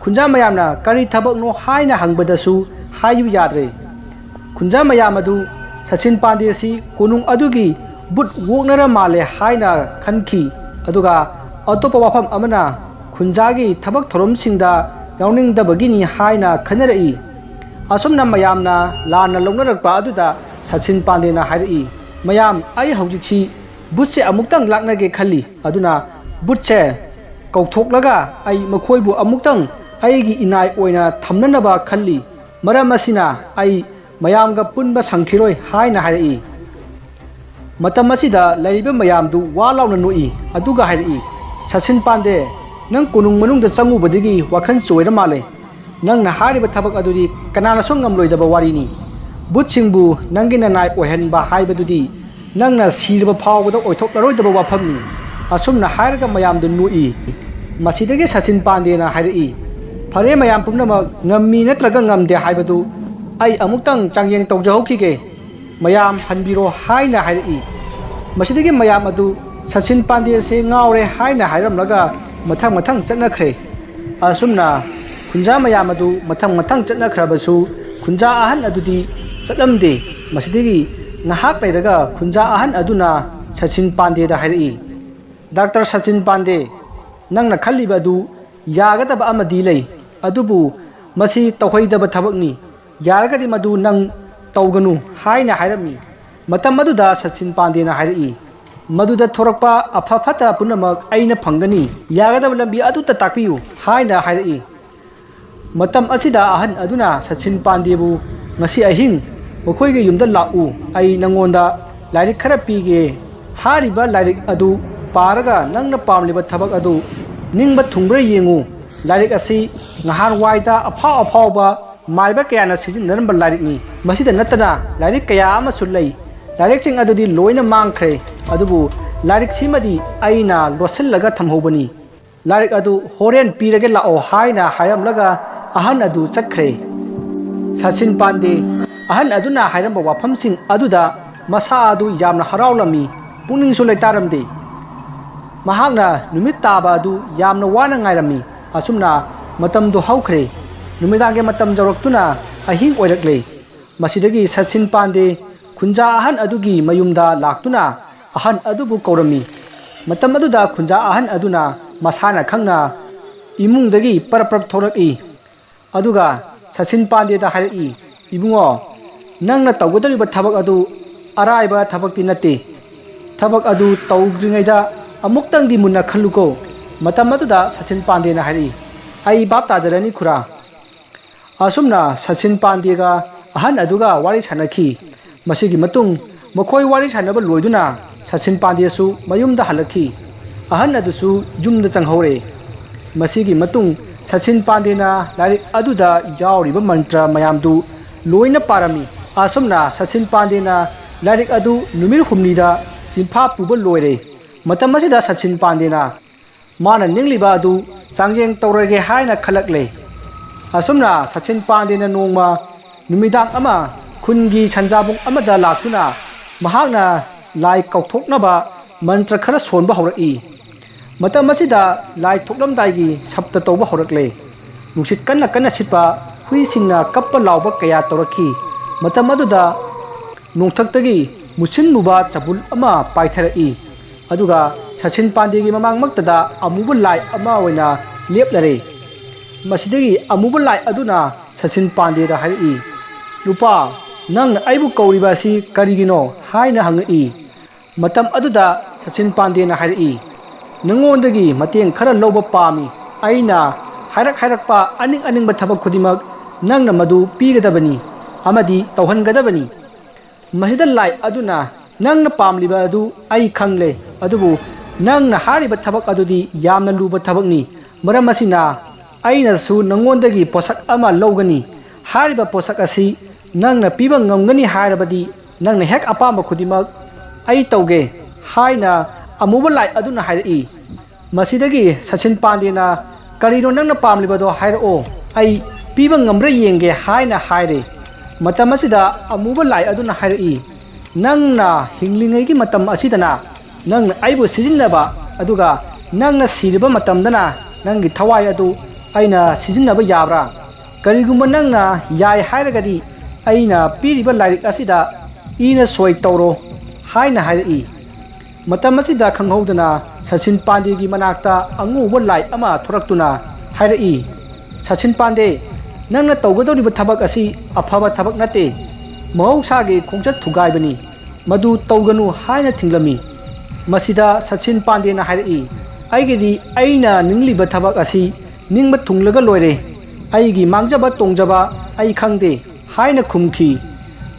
ꯈꯨꯟꯖꯥ ꯃꯌꯥꯝꯅ ꯀꯔꯤ ꯊꯕꯛꯅꯣ ꯍꯥꯏꯅ ꯍꯪꯕꯗꯁꯨ ꯍꯥꯏꯌꯨ ꯌꯥꯗ꯭ꯔꯦ꯫ ꯈꯨꯟꯖꯥ ꯃꯌꯥꯝ ꯑꯗꯨ ꯁꯆꯤꯟ ꯄꯥꯟꯗꯦ ꯑꯁꯤ ꯀꯣꯅꯨꯡ ꯑꯗꯨꯒꯤ ꯕꯨꯠ ꯑꯣꯛꯅꯔ ꯃꯥꯜꯂꯦ ꯍꯥꯏꯅ ꯈꯟꯈꯤ꯫ ꯑꯗꯨꯒ ꯑꯇꯣꯞꯄ ꯋꯥꯐꯝ ꯑꯃꯅ, ꯈꯨꯟꯖꯥꯒꯤ ꯊꯕꯛ ꯊꯧꯔꯝꯁꯤꯡꯗ ꯌꯥꯎꯅꯤꯡꯗꯕꯒꯤꯅꯤ ꯍꯥꯏꯅ ꯈꯟꯅꯔꯛꯏ꯫ ꯑꯁꯨꯝꯅ ꯃꯌꯥꯝꯅ ꯂꯥꯟꯅ ꯂꯧꯅꯔꯛꯄ ꯑꯗꯨꯗ ꯁꯆꯤꯟ ꯄꯥꯟꯗꯦꯅ ꯍꯥꯏꯔꯛꯏ, "ꯃꯌꯥꯝ, ꯑꯩ ꯍꯧꯖꯤꯛꯁꯤ ꯕꯨꯠꯁꯦ ꯑꯃꯨꯛꯇꯪ ꯂꯥꯛꯅꯒꯦ ꯈꯜꯂꯤ꯫ ꯑꯗꯨꯅ ꯕꯨꯠꯁꯦ ꯀꯧꯊꯣꯛꯂꯒ ꯑꯩ ꯃꯈꯣꯏꯕꯨ ꯑꯃꯨꯛꯇꯪ ꯑꯩꯒꯤ ꯏꯅꯥꯏ ꯑꯣꯏꯅ ꯊꯝꯅꯅꯕ ꯈꯜꯂꯤ꯫ ꯃꯔꯝ ꯑꯁꯤꯅ ꯑꯩ ꯃꯌꯥꯝꯒ ꯄꯨꯟꯕ ꯁꯪꯈꯤꯔꯣꯏ" ꯍꯥꯏꯅ ꯍꯥꯏꯔꯛꯏ꯫ ꯃꯇꯝ ꯑꯁꯤꯗ ꯂꯩꯔꯤꯕ ꯃꯌꯥꯝꯗꯨ ꯋꯥ ꯂꯥꯎꯅ ꯅꯣꯛꯏ, ꯑꯗꯨꯒ ꯍꯥꯏꯔꯛꯏ, "ꯁꯆꯤꯟ ꯄꯥꯟꯗꯦ, ꯅꯪ ꯀꯣꯅꯨꯡ ꯃꯅꯨꯡꯗ ꯆꯪꯉꯨꯕꯗꯒꯤ ꯋꯥꯈꯜ ꯆꯣꯏꯔ ꯃꯥꯜꯂꯦ꯫ ꯅꯪꯅ ꯍꯥꯏꯔꯤꯕ ꯊꯕꯛ ꯑꯗꯨꯗꯤ ꯀꯅꯥꯅꯁꯨ ꯉꯝꯂꯣꯏꯗꯕ ꯋꯥꯔꯤꯅꯤ꯫ ꯕꯨꯠꯁꯤꯡꯕꯨ ꯅꯪꯒꯤ ꯅꯅꯥꯏ ꯑꯣꯏꯍꯟꯕ ꯍꯥꯏꯕꯗꯨꯗꯤ ꯅꯪꯅ ꯁꯤꯔꯕ ꯐꯥꯎꯕꯗ ꯑꯣꯏꯊꯣꯛꯂꯔꯣꯏꯗꯕ ꯋꯥꯐꯝꯅꯤ"꯫ ꯑꯁꯨꯝꯅ ꯍꯥꯏꯔꯒ ꯃꯌꯥꯝꯗꯨ ꯅꯣꯛꯏ꯫ ꯃꯁꯤꯗꯒꯤ ꯁꯆꯤꯟ ꯄꯥꯟꯗꯦꯅ ꯍꯥꯏꯔꯛꯏ, "ꯐꯔꯦ, ꯃꯌꯥꯝ ꯄꯨꯝꯅꯃꯛ ꯉꯝꯃꯤ ꯅꯠꯇ꯭ꯔꯒ ꯉꯝꯗꯦ ꯍꯥꯏꯕꯗꯨ ꯑꯩ ꯑꯃꯨꯛꯇꯪ ꯆꯥꯡꯌꯦꯡ ꯇꯧꯖꯍꯧꯈꯤꯒꯦ꯫ ꯃꯌꯥꯝ ꯍꯟꯕꯤꯔꯣ" ꯍꯥꯏꯅ ꯍꯥꯏꯔꯛꯏ꯫ ꯃꯁꯤꯗꯒꯤ ꯃꯌꯥꯝ ꯑꯗꯨ "ꯁꯆꯤꯟ ꯄꯥꯟꯗꯦꯁꯦ ꯉꯥꯎꯔꯦ" ꯍꯥꯏꯅ ꯍꯥꯏꯔꯝꯂꯒ ꯃꯊꯪ ꯃꯊꯪ ꯆꯠꯅꯈ꯭ꯔꯦ꯫ ꯑꯁꯨꯝꯅ ꯈꯨꯟꯖꯥ ꯃꯌꯥꯝ ꯑꯗꯨ ꯃꯊꯪ ꯃꯊꯪ ꯆꯠꯅꯈ꯭ꯔꯕꯁꯨ ꯈꯨꯟꯖꯥ ꯑꯍꯟ ꯑꯗꯨꯗꯤ ꯆꯠꯂꯝꯗꯦ꯫ ꯃꯁꯤꯗꯒꯤ ꯉꯥꯏꯍꯥꯛ ꯂꯩꯔꯒ ꯈꯨꯟꯖꯥ ꯑꯍꯟ ꯑꯗꯨꯅ ꯁꯆꯤꯟ ꯄꯥꯟꯗꯦꯗ ꯍꯥꯏꯔꯛꯏ, "ꯗꯥꯛꯇꯔ ꯁꯆꯤꯟ ꯄꯥꯟꯗꯦ, ꯅꯪꯅ ꯈꯜꯂꯤꯕ ꯑꯗꯨ ꯌꯥꯒꯗꯕ ꯑꯃꯗꯤ ꯂꯩ, ꯑꯗꯨꯕꯨ ꯃꯁꯤ ꯇꯧꯍꯩꯗꯕ ꯊꯕꯛꯅꯤ꯫ ꯌꯥꯔꯒꯗꯤ ꯃꯗꯨ ꯅꯪ ꯇꯧꯒꯅꯨ" ꯍꯥꯏꯅ ꯍꯥꯏꯔꯝꯃꯤ꯫ ꯃꯇꯝ ꯑꯗꯨꯗ ꯁꯆꯤꯟ ꯄꯥꯟꯗꯦꯅ ꯍꯥꯏꯔꯛꯏ, "ꯃꯗꯨꯗ ꯊꯣꯔꯛꯄ ꯑꯐ ꯐꯠꯇ ꯄꯨꯝꯅꯃꯛ ꯑꯩꯅ ꯐꯪꯒꯅꯤ꯫ ꯌꯥꯒꯗꯕ ꯂꯝꯕꯤ ꯑꯗꯨꯇ ꯇꯥꯛꯄꯤꯌꯨ" ꯍꯥꯏꯅ ꯍꯥꯏꯔꯛꯏ꯫ ꯃꯇꯝ ꯑꯁꯤꯗ ꯑꯍꯟ ꯑꯗꯨꯅ ꯁꯆꯤꯟ ꯄꯥꯟꯗꯦꯕꯨ, "ꯉꯁꯤ ꯑꯍꯤꯡ ꯃꯈꯣꯏꯒꯤ ꯌꯨꯝꯗ ꯂꯥꯛꯎ꯫ ꯑꯩ ꯅꯪꯉꯣꯟꯗ ꯂꯥꯏꯔꯤꯛ ꯈꯔ ꯄꯤꯒꯦ꯫ ꯍꯥꯏꯔꯤꯕ ꯂꯥꯏꯔꯤꯛ ꯑꯗꯨ ꯄꯥꯔꯒ ꯅꯪꯅ ꯄꯥꯝꯂꯤꯕ ꯊꯕꯛ ꯑꯗꯨ ꯅꯤꯡꯕ ꯊꯨꯡꯕ꯭ꯔꯥ ꯌꯦꯡꯉꯨ꯫ ꯂꯥꯏꯔꯤꯛ ꯑꯁꯤ ꯉꯍꯥꯟꯋꯥꯏꯗ ꯑꯐꯥꯎ ꯑꯐꯥꯎꯕ ꯃꯥꯏꯕ ꯀꯌꯥꯅ ꯁꯤꯖꯤꯟꯅꯔꯝꯕ ꯂꯥꯏꯔꯤꯛꯅꯤ꯫ ꯃꯁꯤꯗ ꯅꯠꯇꯅ ꯂꯥꯏꯔꯤꯛ ꯀꯌꯥ ꯑꯃꯁꯨ ꯂꯩ꯫ ꯂꯥꯏꯔꯤꯛꯁꯤꯡ ꯑꯗꯨꯗꯤ ꯂꯣꯏꯅ ꯃꯥꯡꯈ꯭ꯔꯦ, ꯑꯗꯨꯕꯨ ꯂꯥꯏꯔꯤꯛꯁꯤꯃꯗꯤ ꯑꯩꯅ ꯂꯣꯠꯁꯤꯜꯂꯒ ꯊꯝꯍꯧꯕꯅꯤ꯫ ꯂꯥꯏꯔꯤꯛ ꯑꯗꯨ ꯍꯣꯔꯦꯟ ꯄꯤꯔꯒꯦ ꯂꯥꯛꯑꯣ" ꯍꯥꯏꯅ ꯍꯥꯏꯔꯝꯂꯒ ꯑꯍꯟ ꯑꯗꯨ ꯆꯠꯈ꯭ꯔꯦ꯫ ꯁꯆꯤꯟ ꯄꯥꯟꯗꯦ ꯑꯍꯟ ꯑꯗꯨꯅ ꯍꯥꯏꯔꯝꯕ ꯋꯥꯐꯝꯁꯤꯡ ꯑꯗꯨꯗ ꯃꯁꯥ ꯑꯗꯨ ꯌꯥꯝꯅ ꯍꯔꯥꯎꯂꯝꯃꯤ, ꯄꯨꯛꯅꯤꯡꯁꯨ ꯂꯩꯇꯥꯔꯝꯗꯦ꯫ ꯃꯍꯥꯛꯅ ꯅꯨꯃꯤꯠ ꯇꯥꯕ ꯑꯗꯨ ꯌꯥꯝꯅ ꯋꯥꯅ ꯉꯥꯏꯔꯝꯃꯤ꯫ ꯑꯁꯨꯝꯅ ꯃꯇꯝꯗꯨ ꯍꯧꯈ꯭ꯔꯦ꯫ ꯅꯨꯃꯤꯗꯥꯡꯒꯤ ꯃꯇꯝ ꯌꯧꯔꯛꯇꯨꯅ ꯑꯍꯤꯡ ꯑꯣꯏꯔꯛꯂꯦ꯫ ꯃꯁꯤꯗꯒꯤ ꯁꯆꯤꯟ ꯄꯥꯟꯗꯦ ꯈꯨꯟꯖꯥ ꯑꯍꯟ ꯑꯗꯨꯒꯤ ꯃꯌꯨꯝꯗ ꯂꯥꯛꯇꯨꯅ ꯑꯍꯟ ꯑꯗꯨꯕꯨ ꯀꯧꯔꯝꯃꯤ꯫ ꯃꯇꯝ ꯑꯗꯨꯗ ꯈꯨꯟꯖꯥ ꯑꯍꯟ ꯑꯗꯨꯅ ꯃꯁꯥꯅ ꯈꯪꯅ ꯏꯃꯨꯡꯗꯒꯤ ꯄꯔꯞ ꯄꯔꯞ ꯊꯣꯛꯂꯛꯏ꯫ ꯑꯗꯨꯒ ꯁꯆꯤꯟ ꯄꯥꯟꯗꯦꯗ ꯍꯥꯏꯔꯛꯏ, "ꯏꯕꯨꯡꯉꯣ, ꯅꯪꯅ ꯇꯧꯒꯗꯧꯔꯤꯕ ꯊꯕꯛ ꯑꯗꯨ ꯑꯔꯥꯏꯕ ꯊꯕꯛꯇꯤ ꯅꯠꯇꯦ꯫ ꯊꯕꯛ ꯑꯗꯨ ꯇꯧꯗ꯭ꯔꯤꯉꯩꯗ ꯑꯃꯨꯛꯇꯪꯗꯤ ꯃꯨꯟꯅ ꯈꯜꯂꯨꯀꯣ꯫ ꯃꯇꯝ ꯑꯗꯨꯗ ꯁꯆꯤꯟ ꯄꯥꯟꯗꯦꯅ ꯍꯥꯏꯔꯛꯏ, "ꯑꯩ ꯚꯥꯞ ꯇꯥꯖꯔꯅꯤ ꯈꯨꯔꯥ꯫" ꯑꯁꯨꯝꯅ ꯁꯆꯤꯟ ꯄꯥꯟꯗꯦꯒ ꯑꯍꯟ ꯑꯗꯨꯒ ꯋꯥꯔꯤ ꯁꯥꯟꯅꯈꯤ꯫ ꯃꯁꯤꯒꯤ ꯃꯇꯨꯡ ꯃꯈꯣꯏ ꯋꯥꯔꯤ ꯁꯥꯟꯅꯕ ꯂꯣꯏꯗꯨꯅ ꯁꯆꯤꯟ ꯄꯥꯟꯗꯦꯁꯨ ꯃꯌꯨꯝꯗ ꯍꯜꯂꯛꯈꯤ꯫ ꯑꯍꯟ ꯑꯗꯨꯁꯨ ꯌꯨꯝꯗ ꯆꯪꯍꯧꯔꯦ꯫ ꯃꯁꯤꯒꯤ ꯃꯇꯨꯡ ꯁꯆꯤꯟ ꯄꯥꯟꯗꯦꯅ ꯂꯥꯏꯔꯤꯛ ꯑꯗꯨꯗ ꯌꯥꯎꯔꯤꯕ ꯃꯟꯇ꯭ꯔ ꯃꯌꯥꯝꯗꯨ ꯂꯣꯏꯅ ꯄꯥꯔꯝꯃꯤ꯫ ꯑꯁꯨꯝꯅ ꯁꯆꯤꯟ ꯄꯥꯟꯗꯦꯅ ꯂꯥꯏꯔꯤꯛ ꯑꯗꯨ ꯅꯨꯃꯤꯠ ꯍꯨꯝꯅꯤꯗ ꯆꯤꯟꯐꯥ ꯄꯨꯕ ꯂꯣꯏꯔꯦ꯫ ꯃꯇꯝ ꯑꯁꯤꯗ ꯁꯆꯤꯟ ꯄꯥꯟꯗꯦꯅ ꯃꯥꯅ ꯅꯤꯡꯂꯤꯕ ꯑꯗꯨ ꯆꯥꯡꯌꯦꯡ ꯇꯧꯔꯒꯦ ꯍꯥꯏꯅ ꯈꯜꯂꯛꯂꯦ꯫ ꯑꯁꯨꯝꯅ ꯁꯆꯤꯟ ꯄꯥꯟꯗꯦꯅ ꯅꯣꯡꯃ ꯅꯨꯃꯤꯗꯥꯡ ꯑꯃ ꯈꯨꯟꯒꯤ ꯁꯟꯖꯥꯕꯨꯡ ꯑꯃꯗ ꯂꯥꯛꯇꯨꯅ ꯃꯍꯥꯛꯅ ꯂꯥꯏ ꯀꯧꯊꯣꯛꯅꯕ ꯃꯟꯇ꯭ꯔ ꯈꯔ ꯁꯣꯟꯕ ꯍꯧꯔꯛꯏ꯫ ꯃꯇꯝ ꯑꯁꯤꯗ ꯂꯥꯏ ꯊꯣꯛꯂꯝꯗꯥꯏꯒꯤ ꯁꯞꯇ ꯇꯧꯕ ꯍꯧꯔꯛꯂꯦ꯫ ꯅꯨꯡꯁꯤꯠ ꯀꯟꯅ ꯀꯟꯅ ꯁꯤꯠꯄ, ꯍꯨꯏꯁꯤꯡꯅ ꯀꯞꯄ ꯂꯥꯎꯕ ꯀꯌꯥ ꯇꯧꯔꯛꯈꯤ꯫ ꯃꯇꯝ ꯑꯗꯨꯗ ꯅꯣꯡꯊꯛꯇꯒꯤ ꯃꯨꯁꯤꯟ ꯃꯨꯕ ꯆꯕꯨꯜ ꯑꯃ ꯄꯥꯏꯊꯔꯛꯏ꯫ ꯑꯗꯨꯒ ꯁꯆꯤꯟ ꯄꯥꯟꯗꯦꯒꯤ ꯃꯃꯥꯡꯃꯛꯇꯗ ꯑꯃꯨꯕ ꯂꯥꯏ ꯑꯃ ꯑꯣꯏꯅ ꯂꯦꯞꯂꯔꯦ꯫ ꯃꯁꯤꯗꯒꯤ ꯑꯃꯨꯕ ꯂꯥꯏ ꯑꯗꯨꯅ ꯁꯆꯤꯟ ꯄꯥꯟꯗꯦꯗ ꯍꯥꯏꯔꯛꯏ, "ꯅꯨꯄꯥ, ꯅꯪꯅ ꯑꯩꯕꯨ ꯀꯧꯔꯤꯕ ꯑꯁꯤ ꯀꯔꯤꯒꯤꯅꯣ?" ꯍꯥꯏꯅ ꯍꯪꯉꯛꯏ꯫ ꯃꯇꯝ ꯑꯗꯨꯗ ꯁꯆꯤꯟ ꯄꯥꯟꯗꯦꯅ ꯍꯥꯏꯔꯛꯏ, "ꯅꯉꯣꯟꯗꯒꯤ ꯃꯇꯦꯡ ꯈꯔ ꯂꯧꯕ ꯄꯥꯝꯃꯤ꯫ ꯑꯩꯅ ꯍꯥꯏꯔꯛ ꯍꯥꯏꯔꯛꯄ ꯑꯅꯤꯡ ꯑꯅꯤꯡꯕ ꯊꯕꯛ ꯈꯨꯗꯤꯡꯃꯛ ꯅꯪꯅ ꯃꯗꯨ ꯄꯤꯒꯗꯕꯅꯤ ꯑꯃꯗꯤ ꯇꯧꯍꯟꯒꯗꯕꯅꯤ꯫" ꯃꯁꯤꯗ ꯂꯥꯏ ꯑꯗꯨꯅ, "ꯅꯪꯅ ꯄꯥꯝꯂꯤꯕ ꯑꯗꯨ ꯑꯩ ꯈꯪꯂꯦ, ꯑꯗꯨꯕꯨ ꯅꯪꯅ ꯍꯥꯏꯔꯤꯕ ꯊꯕꯛ ꯑꯗꯨꯗꯤ ꯌꯥꯝꯅ ꯂꯨꯕ ꯊꯕꯛꯅꯤ꯫ ꯃꯔꯝ ꯑꯁꯤꯅ ꯑꯩꯅꯁꯨ ꯅꯉꯣꯟꯗꯒꯤ ꯄꯣꯠꯁꯛ ꯑꯃ ꯂꯧꯒꯅꯤ꯫ ꯍꯥꯏꯔꯤꯕ ꯄꯣꯠꯁꯛ ꯑꯁꯤ ꯅꯪꯅ ꯄꯤꯕ ꯉꯝꯒꯅꯤ ꯍꯥꯏꯔꯕꯗꯤ ꯅꯪꯅ ꯍꯦꯛ ꯑꯄꯥꯝꯕ ꯈꯨꯗꯤꯡꯃꯛ ꯑꯩ ꯇꯧꯒꯦ" ꯍꯥꯏꯅ ꯑꯃꯨꯕ ꯂꯥꯏ ꯑꯗꯨꯅ ꯍꯥꯏꯔꯛꯏ꯫ ꯃꯁꯤꯗꯒꯤ ꯁꯆꯤꯟ ꯄꯥꯟꯗꯦꯅ, "ꯀꯔꯤꯅꯣ ꯅꯪꯅ ꯄꯥꯝꯂꯤꯕꯗꯣ ꯍꯥꯏꯔꯛꯑꯣ, ꯑꯩ ꯄꯤꯕ ꯉꯝꯕ꯭ꯔꯥ ꯌꯦꯡꯒꯦ" ꯍꯥꯏꯅ ꯍꯥꯏꯔꯦ꯫ ꯃꯇꯝ ꯑꯁꯤꯗ ꯑꯃꯨꯕ ꯂꯥꯏ ꯑꯗꯨꯅ ꯍꯥꯏꯔꯛꯏ, "ꯅꯪꯅ ꯍꯤꯡꯂꯤꯉꯩꯒꯤ ꯃꯇꯝ ꯑꯁꯤꯗꯅ ꯅꯪꯅ ꯑꯩꯕꯨ ꯁꯤꯖꯤꯟꯅꯕ, ꯑꯗꯨꯒ ꯅꯪꯅ ꯁꯤꯔꯕ ꯃꯇꯝꯗꯅ ꯅꯪꯒꯤ ꯊꯋꯥꯏ ꯑꯗꯨ ꯑꯩꯅ ꯁꯤꯖꯤꯟꯅꯕ ꯌꯥꯕ꯭ꯔꯥ? ꯀꯔꯤꯒꯨꯝꯕ ꯅꯪꯅ ꯌꯥꯏ ꯍꯥꯏꯔꯒꯗꯤ ꯑꯩꯅ ꯄꯤꯔꯤꯕ ꯂꯥꯏꯔꯤꯛ ꯑꯁꯤꯗ ꯏꯅ ꯁꯣꯏ ꯇꯧꯔꯣ" ꯍꯥꯏꯅ ꯍꯥꯏꯔꯛꯏ꯫ ꯃꯇꯝ ꯑꯁꯤꯗ ꯈꯪꯍꯧꯗꯅ ꯁꯆꯤꯟ ꯄꯥꯟꯗꯦꯒꯤ ꯃꯅꯥꯛꯇ ꯑꯉꯧꯕ ꯂꯥꯏ ꯑꯃ ꯊꯣꯔꯛꯇꯨꯅ ꯍꯥꯏꯔꯛꯏ, "ꯁꯆꯤꯟ ꯄꯥꯟꯗꯦ, ꯅꯪꯅ ꯇꯧꯒꯗꯧꯔꯤꯕ ꯊꯕꯛ ꯑꯁꯤ ꯑꯐꯕ ꯊꯕꯛ ꯅꯠꯇꯦ, ꯃꯍꯧꯁꯥꯒꯤ ꯈꯣꯡꯆꯠ ꯊꯨꯒꯥꯏꯕꯅꯤ꯫ "ꯃꯗꯨ ꯇꯧꯒꯅꯨ" ꯍꯥꯏꯅ ꯊꯤꯡꯂꯝꯃꯤ꯫ ꯃꯁꯤꯗ ꯁꯆꯤꯟ ꯄꯥꯟꯗꯦꯅ ꯍꯥꯏꯔꯛꯏ, "ꯑꯩꯒꯤꯗꯤ ꯑꯩꯅ ꯅꯤꯡꯂꯤꯕ ꯊꯕꯛ ꯑꯁꯤ ꯅꯤꯡꯕ ꯊꯨꯡꯂꯒ ꯂꯣꯏꯔꯦ꯫ ꯑꯩꯒꯤ ꯃꯥꯡꯖꯕ ꯇꯣꯡꯖꯕ ꯑꯩ ꯈꯪꯗꯦ" ꯍꯥꯏꯅ ꯈꯨꯝꯈꯤ꯫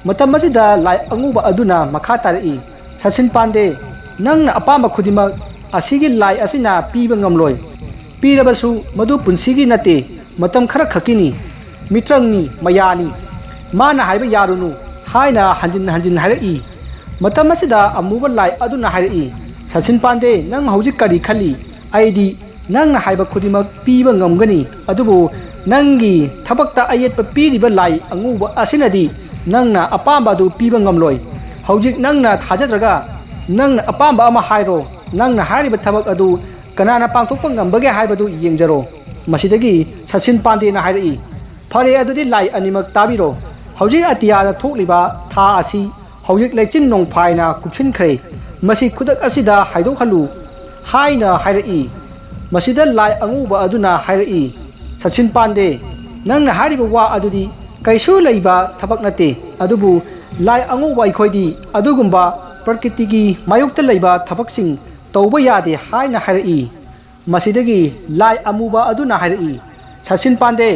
ꯃꯇꯝ ꯑꯁꯤꯗ ꯂꯥꯏ ꯑꯉꯧꯕ ꯑꯗꯨꯅ ꯃꯈꯥ ꯇꯥꯔꯛꯏ, "ꯁꯆꯤꯟ ꯄꯥꯟꯗꯦ, ꯅꯪꯅ ꯑꯄꯥꯝꯕ ꯈꯨꯗꯤꯡꯃꯛ ꯑꯁꯤꯒꯤ ꯂꯥꯏ ꯑꯁꯤꯅ ꯄꯤꯕ ꯉꯝꯂꯣꯏ꯫ ꯄꯤꯔꯕꯁꯨ ꯃꯗꯨ ꯄꯨꯟꯁꯤꯒꯤ ꯅꯠꯇꯦ, ꯃꯇꯝ ꯈꯔ ꯈꯛꯀꯤꯅꯤ꯫ ꯃꯤꯇ꯭ꯔꯪꯅꯤ, ꯃꯌꯥꯅꯤ꯫ ꯃꯥꯅ ꯍꯥꯏꯕ ꯌꯥꯔꯨꯅꯨ" ꯍꯥꯏꯅ ꯍꯟꯖꯤꯟ ꯍꯟꯖꯤꯟ ꯍꯥꯏꯔꯛꯏ꯫ ꯃꯇꯝ ꯑꯁꯤꯗ ꯑꯃꯨꯕ ꯂꯥꯏ ꯑꯗꯨꯅ ꯍꯥꯏꯔꯛꯏ, "ꯁꯆꯤꯟ ꯄꯥꯟꯗꯦ, ꯅꯪ ꯍꯧꯖꯤꯛ ꯀꯔꯤ ꯈꯜꯂꯤ? ꯑꯩꯗꯤ ꯅꯪꯅ ꯍꯥꯏꯕ ꯈꯨꯗꯤꯡꯃꯛ ꯄꯤꯕ ꯉꯝꯒꯅꯤ, ꯑꯗꯨꯕꯨ ꯅꯪꯒꯤ ꯊꯕꯛꯇ ꯑꯌꯦꯠꯄ ꯄꯤꯔꯤꯕ ꯂꯥꯏ ꯑꯉꯧꯕ ꯑꯁꯤꯅꯗꯤ ꯅꯪꯅ ꯑꯄꯥꯝꯕ ꯑꯗꯨ ꯄꯤꯕ ꯉꯝꯂꯣꯏ꯫ ꯍꯧꯖꯤꯛ ꯅꯪꯅ ꯊꯥꯖꯗ꯭ꯔꯒ ꯅꯪꯅ ꯑꯄꯥꯝꯕ ꯑꯃ ꯍꯥꯏꯔꯣ꯫ ꯅꯪꯅ ꯍꯥꯏꯔꯤꯕ ꯊꯕꯛ ꯑꯗꯨ ꯀꯅꯥꯅ ꯄꯥꯡꯊꯣꯛꯄ ꯉꯝꯕꯒꯦ ꯍꯥꯏꯕꯗꯨ ꯌꯦꯡꯖꯔꯣ꯫" ꯃꯁꯤꯗꯒꯤ ꯁꯆꯤꯟ ꯄꯥꯟꯗꯦꯅ ꯍꯥꯏꯔꯛꯏ, "ꯐꯔꯦ, ꯑꯗꯨꯗꯤ ꯂꯥꯏ ꯑꯅꯤꯃꯛ ꯇꯥꯕꯤꯔꯣ꯫ ꯍꯧꯖꯤꯛ ꯑꯇꯤꯌꯥꯗ ꯊꯣꯛꯂꯤꯕ ꯊꯥ ꯑꯁꯤ ꯍꯧꯖꯤꯛ ꯂꯩꯆꯤꯟ ꯅꯣꯡꯐꯥꯏꯅ ꯀꯨꯞꯁꯤꯟꯈ꯭ꯔꯦ꯫ ꯃꯁꯤ ꯈꯨꯗꯛ ꯑꯁꯤꯗ ꯍꯥꯏꯗꯣꯛꯍꯜꯂꯨ" ꯍꯥꯏꯅ ꯍꯥꯏꯔꯛꯏ꯫ ꯃꯁꯤꯗ ꯂꯥꯏ ꯑꯉꯧꯕ ꯑꯗꯨꯅ ꯍꯥꯏꯔꯛꯏ, "ꯁꯆꯤꯟ ꯄꯥꯟꯗꯦ, ꯅꯪꯅ ꯍꯥꯏꯔꯤꯕ ꯋꯥ ꯑꯗꯨꯗꯤ ꯀꯩꯁꯨ ꯂꯩꯕ ꯊꯕꯛ ꯅꯠꯇꯦ, ꯑꯗꯨꯕꯨ ꯂꯥꯏ ꯑꯉꯧꯕ ꯑꯩꯈꯣꯏꯗꯤ ꯑꯗꯨꯒꯨꯝꯕ ꯄ꯭ꯔꯀꯤꯇꯤꯒꯤ ꯃꯥꯌꯣꯛꯇ ꯂꯩꯕ ꯊꯕꯛꯁꯤꯡ ꯇꯧꯕ ꯌꯥꯗꯦ" ꯍꯥꯏꯅ ꯍꯥꯏꯔꯛꯏ꯫ ꯃꯁꯤꯗꯒꯤ ꯂꯥꯏ ꯑꯃꯨꯕ ꯑꯗꯨꯅ ꯍꯥꯏꯔꯛꯏ, "ꯁꯆꯤꯟ ꯄꯥꯟꯗꯦ,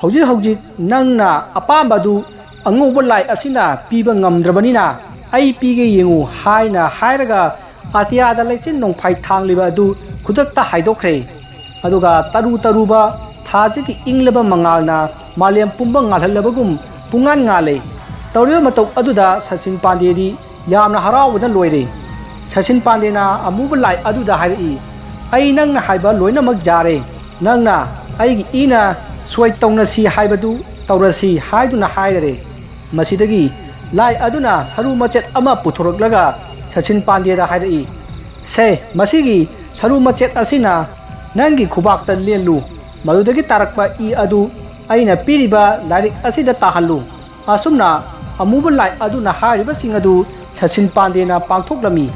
ꯍꯧꯖꯤꯛ ꯍꯧꯖꯤꯛ ꯅꯪꯅ ꯑꯄꯥꯝꯕꯗꯨ ꯑꯉꯧꯕ ꯂꯥꯏ ꯑꯁꯤꯅ ꯄꯤꯕ ꯉꯝꯗ꯭ꯔꯕꯅꯤꯅ ꯑꯩ ꯄꯤꯒꯦ ꯌꯦꯡꯉꯨ" ꯍꯥꯏꯅ ꯍꯥꯏꯔꯒ ꯑꯇꯤꯌꯥꯗ ꯂꯩꯆꯤꯟ ꯅꯣꯡꯐꯥꯏ ꯊꯥꯡꯂꯤꯕ ꯑꯗꯨ ꯈꯨꯗꯛꯇ ꯍꯥꯏꯗꯣꯛꯈ꯭ꯔꯦ꯫ ꯑꯗꯨꯒ ꯇꯔꯨ ꯇꯔꯨꯕ ꯊꯥꯁꯤꯒꯤ ꯏꯪꯂꯕ ꯃꯉꯥꯜꯅ ꯃꯥꯂꯦꯝ ꯄꯨꯝꯕ ꯉꯥꯜꯍꯜꯂꯕꯒꯨꯝ ꯄꯨꯡꯉꯥꯟ ꯉꯥꯜꯂꯦ꯫ ꯇꯧꯔꯤꯕ ꯃꯇꯧ ꯑꯗꯨꯗ ꯁꯆꯤꯟ ꯄꯥꯟꯗꯦꯗꯤ ꯌꯥꯝꯅ ꯍꯔꯥꯎꯕꯅ ꯂꯣꯏꯔꯦ꯫ ꯁꯆꯤꯟ ꯄꯥꯟꯗꯦꯅ ꯑꯃꯨꯕ ꯂꯥꯏ ꯑꯗꯨꯗ ꯍꯥꯏꯔꯛꯏ, "ꯑꯩ ꯅꯪꯅ ꯍꯥꯏꯕ ꯂꯣꯏꯅꯃꯛ ꯌꯥꯔꯦ꯫ ꯅꯪꯅ ꯑꯩꯒꯤ ꯏꯅ ꯁꯣꯏ ꯇꯧꯅꯁꯤ ꯍꯥꯏꯕꯗꯨ ꯇꯧꯔꯁꯤ" ꯍꯥꯏꯗꯨꯅ ꯍꯥꯏꯔꯔꯦ꯫ ꯃꯁꯤꯗꯒꯤ ꯂꯥꯏ ꯑꯗꯨꯅ ꯁꯔꯨ ꯃꯆꯦꯠ ꯑꯃ ꯄꯨꯊꯣꯔꯛꯂꯒ ꯁꯆꯤꯟ ꯄꯥꯟꯗꯦꯗ ꯍꯥꯏꯔꯛꯏ, "ꯁꯦ, ꯃꯁꯤꯒꯤ ꯁꯔꯨ ꯃꯆꯦꯠ ꯑꯁꯤꯅ ꯅꯪꯒꯤ ꯈꯨꯕꯥꯛꯇ ꯂꯦꯜꯂꯨ꯫ ꯃꯗꯨꯗꯒꯤ ꯇꯥꯔꯛꯄ ꯏ ꯑꯗꯨ ꯑꯩꯅ ꯄꯤꯔꯤꯕ ꯂꯥꯏꯔꯤꯛ ꯑꯁꯤꯗ ꯇꯥꯍꯜꯂꯨ"꯫ ꯑꯁꯨꯝꯅ ꯑꯃꯨꯕ ꯂꯥꯏ ꯑꯗꯨꯅ ꯍꯥꯏꯔꯤꯕꯁꯤꯡ ꯑꯗꯨ ꯁꯆꯤꯟ ꯄꯥꯟꯗꯦꯅ ꯄꯥꯡꯊꯣꯛꯂꯝꯃꯤ꯫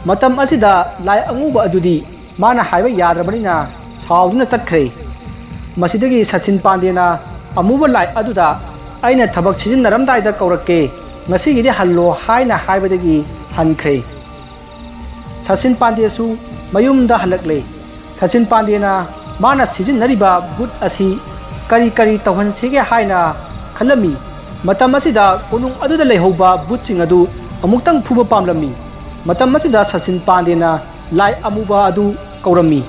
ꯃꯇꯝ ꯑꯁꯤꯗ ꯂꯥꯏ ꯑꯉꯧꯕ ꯑꯗꯨꯗꯤ ꯃꯥꯅ ꯍꯥꯏꯕ ꯌꯥꯗ꯭ꯔꯕꯅꯤꯅ ꯁꯥꯎꯗꯨꯅ ꯆꯠꯈ꯭ꯔꯦ꯫ ꯃꯁꯤꯗꯒꯤ ꯁꯆꯤꯟ ꯄꯥꯟꯗꯦꯅ ꯑꯃꯨꯕ ꯂꯥꯏ ꯑꯗꯨꯗ, "ꯑꯩꯅ ꯊꯕꯛ ꯁꯤꯖꯤꯟꯅꯔꯝꯗꯥꯏꯗ ꯀꯧꯔꯛꯀꯦ, "ꯉꯁꯤꯒꯤꯗꯤ ꯍꯜꯂꯣ" ꯍꯥꯏꯅ ꯍꯥꯏꯕꯗꯒꯤ ꯍꯟꯈ꯭ꯔꯦ꯫ ꯁꯆꯤꯟ ꯄꯥꯟꯗꯦꯁꯨ ꯃꯌꯨꯝꯗ ꯍꯜꯂꯛꯂꯦ꯫ ꯁꯆꯤꯟ ꯄꯥꯟꯗꯦꯅ ꯃꯥꯅ ꯁꯤꯖꯤꯟꯅꯔꯤꯕ ꯕꯨꯠ ꯑꯁꯤ ꯀꯔꯤ ꯀꯔꯤ ꯇꯧꯍꯟꯁꯤꯒꯦ ꯍꯥꯏꯅ ꯈꯜꯂꯝꯃꯤ꯫ ꯃꯇꯝ ꯑꯁꯤꯗ ꯀꯣꯅꯨꯡ ꯑꯗꯨꯗ ꯂꯩꯍꯧꯕ ꯕꯨꯠꯁꯤꯡ ꯑꯗꯨ ꯑꯃꯨꯛꯇꯪ ꯐꯨꯕ ꯄꯥꯝꯂꯝꯃꯤ꯫ ꯃꯇꯝ ꯑꯁꯤꯗ ꯁꯆꯤꯟ ꯄꯥꯟꯗꯦꯅ ꯂꯥꯏ ꯑꯃꯨꯕ ꯑꯗꯨ ꯀꯧꯔꯝꯃꯤ꯫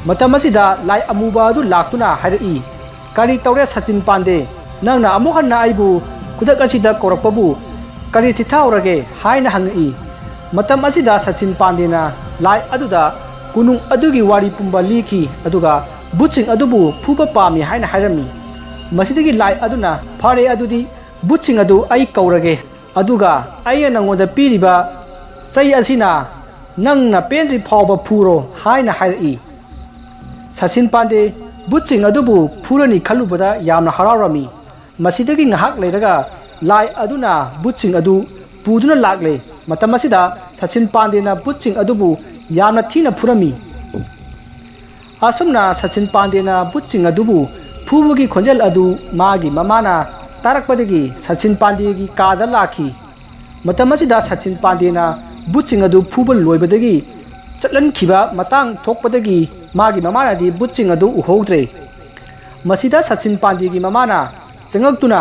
ꯃꯇꯝ ꯑꯁꯤꯗ ꯂꯥꯏ ꯑꯃꯨꯕ ꯑꯗꯨ ꯂꯥꯛꯇꯨꯅ ꯍꯥꯏꯔꯛꯏ, "ꯀꯔꯤ ꯇꯧꯔꯦ ꯁꯆꯤꯟ ꯄꯥꯟꯗꯦ? ꯅꯪꯅ ꯑꯃꯨꯛ ꯍꯟꯅ ꯑꯩꯕꯨ ꯈꯨꯗꯛ ꯑꯁꯤꯗ ꯀꯧꯔꯛꯄꯕꯨ ꯀꯔꯤ ꯆꯤꯠꯊꯍꯧꯔꯒꯦ?" ꯍꯥꯏꯅ ꯍꯪꯉꯛꯏ꯫ ꯃꯇꯝ ꯑꯁꯤꯗ ꯁꯆꯤꯟ ꯄꯥꯟꯗꯦꯅ ꯂꯥꯏ ꯑꯗꯨꯗ ꯀꯣꯅꯨꯡ ꯑꯗꯨꯒꯤ ꯋꯥꯔꯤ ꯄꯨꯝꯕ ꯂꯤꯈꯤ, ꯑꯗꯨꯒ ꯕꯨꯠꯁꯤꯡ ꯑꯗꯨꯕꯨ ꯐꯨꯕ ꯄꯥꯝꯃꯤ ꯍꯥꯏꯅ ꯍꯥꯏꯔꯝꯃꯤ꯫ ꯃꯁꯤꯗꯒꯤ ꯂꯥꯏ ꯑꯗꯨꯅ, "ꯐꯔꯦ, ꯑꯗꯨꯗꯤ ꯕꯨꯠꯁꯤꯡ ꯑꯗꯨ ꯑꯩ ꯀꯧꯔꯒꯦ, ꯑꯗꯨꯒ ꯑꯩꯅ ꯅꯉꯣꯟꯗ ꯄꯤꯔꯤꯕ ꯆꯩ ꯑꯁꯤꯅ ꯅꯪꯅ ꯄꯦꯟꯗ꯭ꯔꯤ ꯐꯥꯎꯕ ꯐꯨꯔꯣ" ꯍꯥꯏꯅ ꯍꯥꯏꯔꯛꯏ꯫ ꯁꯆꯤꯟ ꯄꯥꯟꯗꯦ ꯕꯨꯠꯁꯤꯡ ꯑꯗꯨꯕꯨ ꯐꯨꯔꯅꯤ ꯈꯜꯂꯨꯕꯗ ꯌꯥꯝꯅ ꯍꯔꯥꯎꯔꯝꯃꯤ꯫ ꯃꯁꯤꯗꯒꯤ ꯉꯥꯏꯍꯥꯛ ꯂꯩꯔꯒ ꯂꯥꯏ ꯑꯗꯨꯅ ꯕꯨꯠꯁꯤꯡ ꯑꯗꯨ ꯄꯨꯗꯨꯅ ꯂꯥꯛꯂꯦ꯫ ꯃꯇꯝ ꯑꯁꯤꯗ ꯁꯆꯤꯟ ꯄꯥꯟꯗꯦꯅ ꯕꯨꯠꯁꯤꯡ ꯑꯗꯨꯕꯨ ꯌꯥꯝꯅ ꯊꯤꯅ ꯐꯨꯔꯝꯃꯤ꯫ ꯑꯁꯨꯝꯅ ꯁꯆꯤꯟ ꯄꯥꯟꯗꯦꯅ ꯕꯨꯠꯁꯤꯡ ꯑꯗꯨꯕꯨ ꯐꯨꯕꯒꯤ ꯈꯣꯟꯖꯦꯜ ꯑꯗꯨ ꯃꯥꯒꯤ ꯃꯃꯥꯅ ꯇꯥꯔꯛꯄꯗꯒꯤ ꯁꯆꯤꯟ ꯄꯥꯟꯗꯦꯒꯤ ꯀꯥꯗ ꯂꯥꯛꯈꯤ꯫ ꯃꯇꯝ ꯑꯁꯤꯗ ꯁꯆꯤꯟ ꯄꯥꯟꯗꯦꯅ ꯕꯨꯠꯁꯤꯡ ꯑꯗꯨ ꯐꯨꯕ ꯂꯣꯏꯕꯗꯒꯤ ꯆꯠꯍꯟꯈꯤꯕ ꯃꯇꯥꯡ ꯊꯣꯛꯄꯗꯒꯤ ꯃꯥꯒꯤ ꯃꯃꯥꯅꯗꯤ ꯕꯨꯠꯁꯤꯡ ꯑꯗꯨ ꯎꯍꯧꯗ꯭ꯔꯦ꯫ ꯃꯁꯤꯗ ꯁꯆꯤꯟ ꯄꯥꯟꯗꯦꯒꯤ ꯃꯃꯥꯅ ꯆꯪꯉꯛꯇꯨꯅ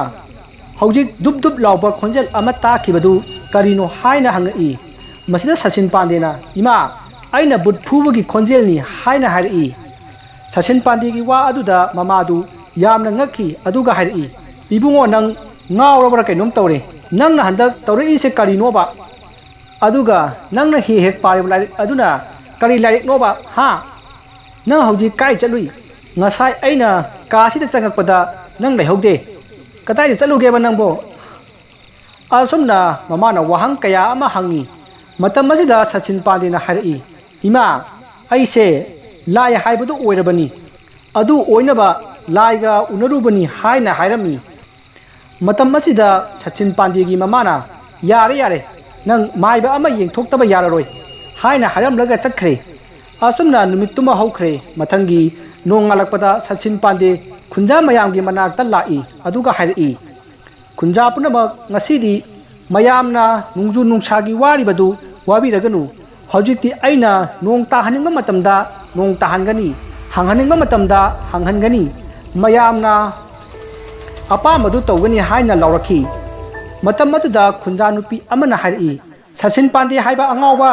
ꯍꯧꯖꯤꯛ ꯗꯨꯞ ꯗꯨꯞ ꯂꯥꯎꯕ ꯈꯣꯟꯖꯦꯜ ꯑꯃ ꯇꯥꯈꯤꯕꯗꯨ ꯀꯔꯤꯅꯣ ꯍꯥꯏꯅ ꯍꯪꯉꯛꯏ꯫ ꯃꯁꯤꯗ ꯁꯆꯤꯟ ꯄꯥꯟꯗꯦꯅ, "ꯏꯃꯥ, ꯑꯩꯅ ꯕꯨꯠ ꯐꯨꯕꯒꯤ ꯈꯣꯟꯖꯦꯜꯅꯤ" ꯍꯥꯏꯅ ꯍꯥꯏꯔꯛꯏ꯫ ꯁꯆꯤꯟ ꯄꯥꯟꯗꯦꯒꯤ ꯋꯥ ꯑꯗꯨꯗ ꯃꯃꯥꯗꯨ ꯌꯥꯝꯅ ꯉꯛꯈꯤ, ꯑꯗꯨꯒ ꯍꯥꯏꯔꯛꯏ, "ꯏꯕꯨꯡꯉꯣ, ꯅꯪ ꯉꯥꯎꯔꯕ꯭ꯔꯥ ꯀꯩꯅꯣꯝ ꯇꯧꯔꯦ꯫ ꯅꯪꯅ ꯍꯟꯗꯛ ꯇꯧꯔꯛꯏꯁꯦ ꯀꯔꯤꯅꯣꯕ? ꯑꯗꯨꯒ ꯅꯪꯅ ꯍꯦꯛ ꯍꯦꯛ ꯄꯥꯔꯤꯕ ꯂꯥꯏꯔꯤꯛ ꯑꯗꯨꯅ ꯀꯔꯤ ꯂꯥꯏꯔꯤꯛꯅꯣꯕ, ꯍꯥ? ꯅꯪ ꯍꯧꯖꯤꯛ ꯀꯥꯏ ꯆꯠꯂꯨꯏ? ꯉꯁꯥꯏ ꯑꯩꯅ ꯀꯥꯁꯤꯗ ꯆꯪꯉꯛꯄꯗ ꯅꯪ ꯂꯩꯍꯧꯗꯦ꯫ ꯀꯗꯥꯏꯗ ꯆꯠꯂꯨꯒꯦꯕ ꯅꯪꯕꯣ?" ꯑꯁꯨꯝꯅ ꯃꯃꯥꯅ ꯋꯥꯍꯪ ꯀꯌꯥ ꯑꯃ ꯍꯪꯉꯤ꯫ ꯃꯇꯝ ꯑꯁꯤꯗ ꯁꯆꯤꯟ ꯄꯥꯟꯗꯦꯅ ꯍꯥꯏꯔꯛꯏ, "ꯏꯃꯥ, ꯑꯩꯁꯦ ꯂꯥꯏ ꯍꯥꯏꯕꯗꯨ ꯑꯣꯏꯔꯕꯅꯤ꯫ ꯑꯗꯨ ꯑꯣꯏꯅꯕ ꯂꯥꯏꯒ ꯎꯅꯔꯨꯕꯅꯤ" ꯍꯥꯏꯅ ꯍꯥꯏꯔꯝꯃꯤ꯫ ꯃꯇꯝ ꯑꯁꯤꯗ ꯁꯆꯤꯟ ꯄꯥꯟꯗꯦꯒꯤ ꯃꯃꯥꯅ, "ꯌꯥꯔꯦ, ꯌꯥꯔꯦ, ꯅꯪ ꯃꯥꯏꯕ ꯑꯃ ꯌꯦꯡꯊꯣꯛꯇꯕ ꯌꯥꯔꯔꯣꯏ" ꯍꯥꯏꯅ ꯍꯥꯏꯔꯝꯂꯒ ꯆꯠꯈ꯭ꯔꯦ꯫ ꯑꯁꯨꯝꯅ ꯅꯨꯃꯤꯠꯇꯨꯃ ꯍꯧꯈ꯭ꯔꯦ꯫ ꯃꯊꯪꯒꯤ ꯅꯣꯡꯉꯥꯜꯂꯛꯄꯗ ꯁꯆꯤꯟ ꯄꯥꯟꯗꯦ ꯈꯨꯟꯖꯥ ꯃꯌꯥꯝꯒꯤ ꯃꯅꯥꯛꯇ ꯂꯥꯛꯏ, ꯑꯗꯨꯒ ꯍꯥꯏꯔꯛꯏ, "ꯈꯨꯟꯖꯥ ꯄꯨꯝꯅꯃꯛ, ꯉꯁꯤꯗꯤ ꯃꯌꯥꯝꯅ ꯅꯣꯡꯖꯨ ꯅꯨꯡꯁꯥꯒꯤ ꯋꯥꯔꯤꯕꯗꯨ ꯋꯥꯕꯤꯔꯒꯅꯨ꯫ ꯍꯧꯖꯤꯛꯇꯤ ꯑꯩꯅ ꯅꯣꯡ ꯇꯥꯍꯟꯅꯤꯡꯕ ꯃꯇꯝꯗ ꯅꯣꯡ ꯇꯥꯍꯟꯒꯅꯤ, ꯍꯥꯡꯍꯟꯅꯤꯡꯕ ꯃꯇꯝꯗ ꯍꯥꯡꯍꯟꯒꯅꯤ꯫ ꯃꯌꯥꯝꯅ ꯑꯄꯥꯝꯕꯗꯨ ꯇꯧꯒꯅꯤ ꯍꯥꯏꯅ ꯂꯥꯎꯔꯛꯈꯤ꯫ ꯃꯇꯝ ꯑꯗꯨꯗ ꯈꯨꯟꯖꯥ ꯅꯨꯄꯤ ꯑꯃꯅ ꯍꯥꯏꯔꯛꯏ, "ꯁꯆꯤꯟ ꯄꯥꯟꯗꯦ ꯍꯥꯏꯕ ꯑꯉꯥꯎꯕ,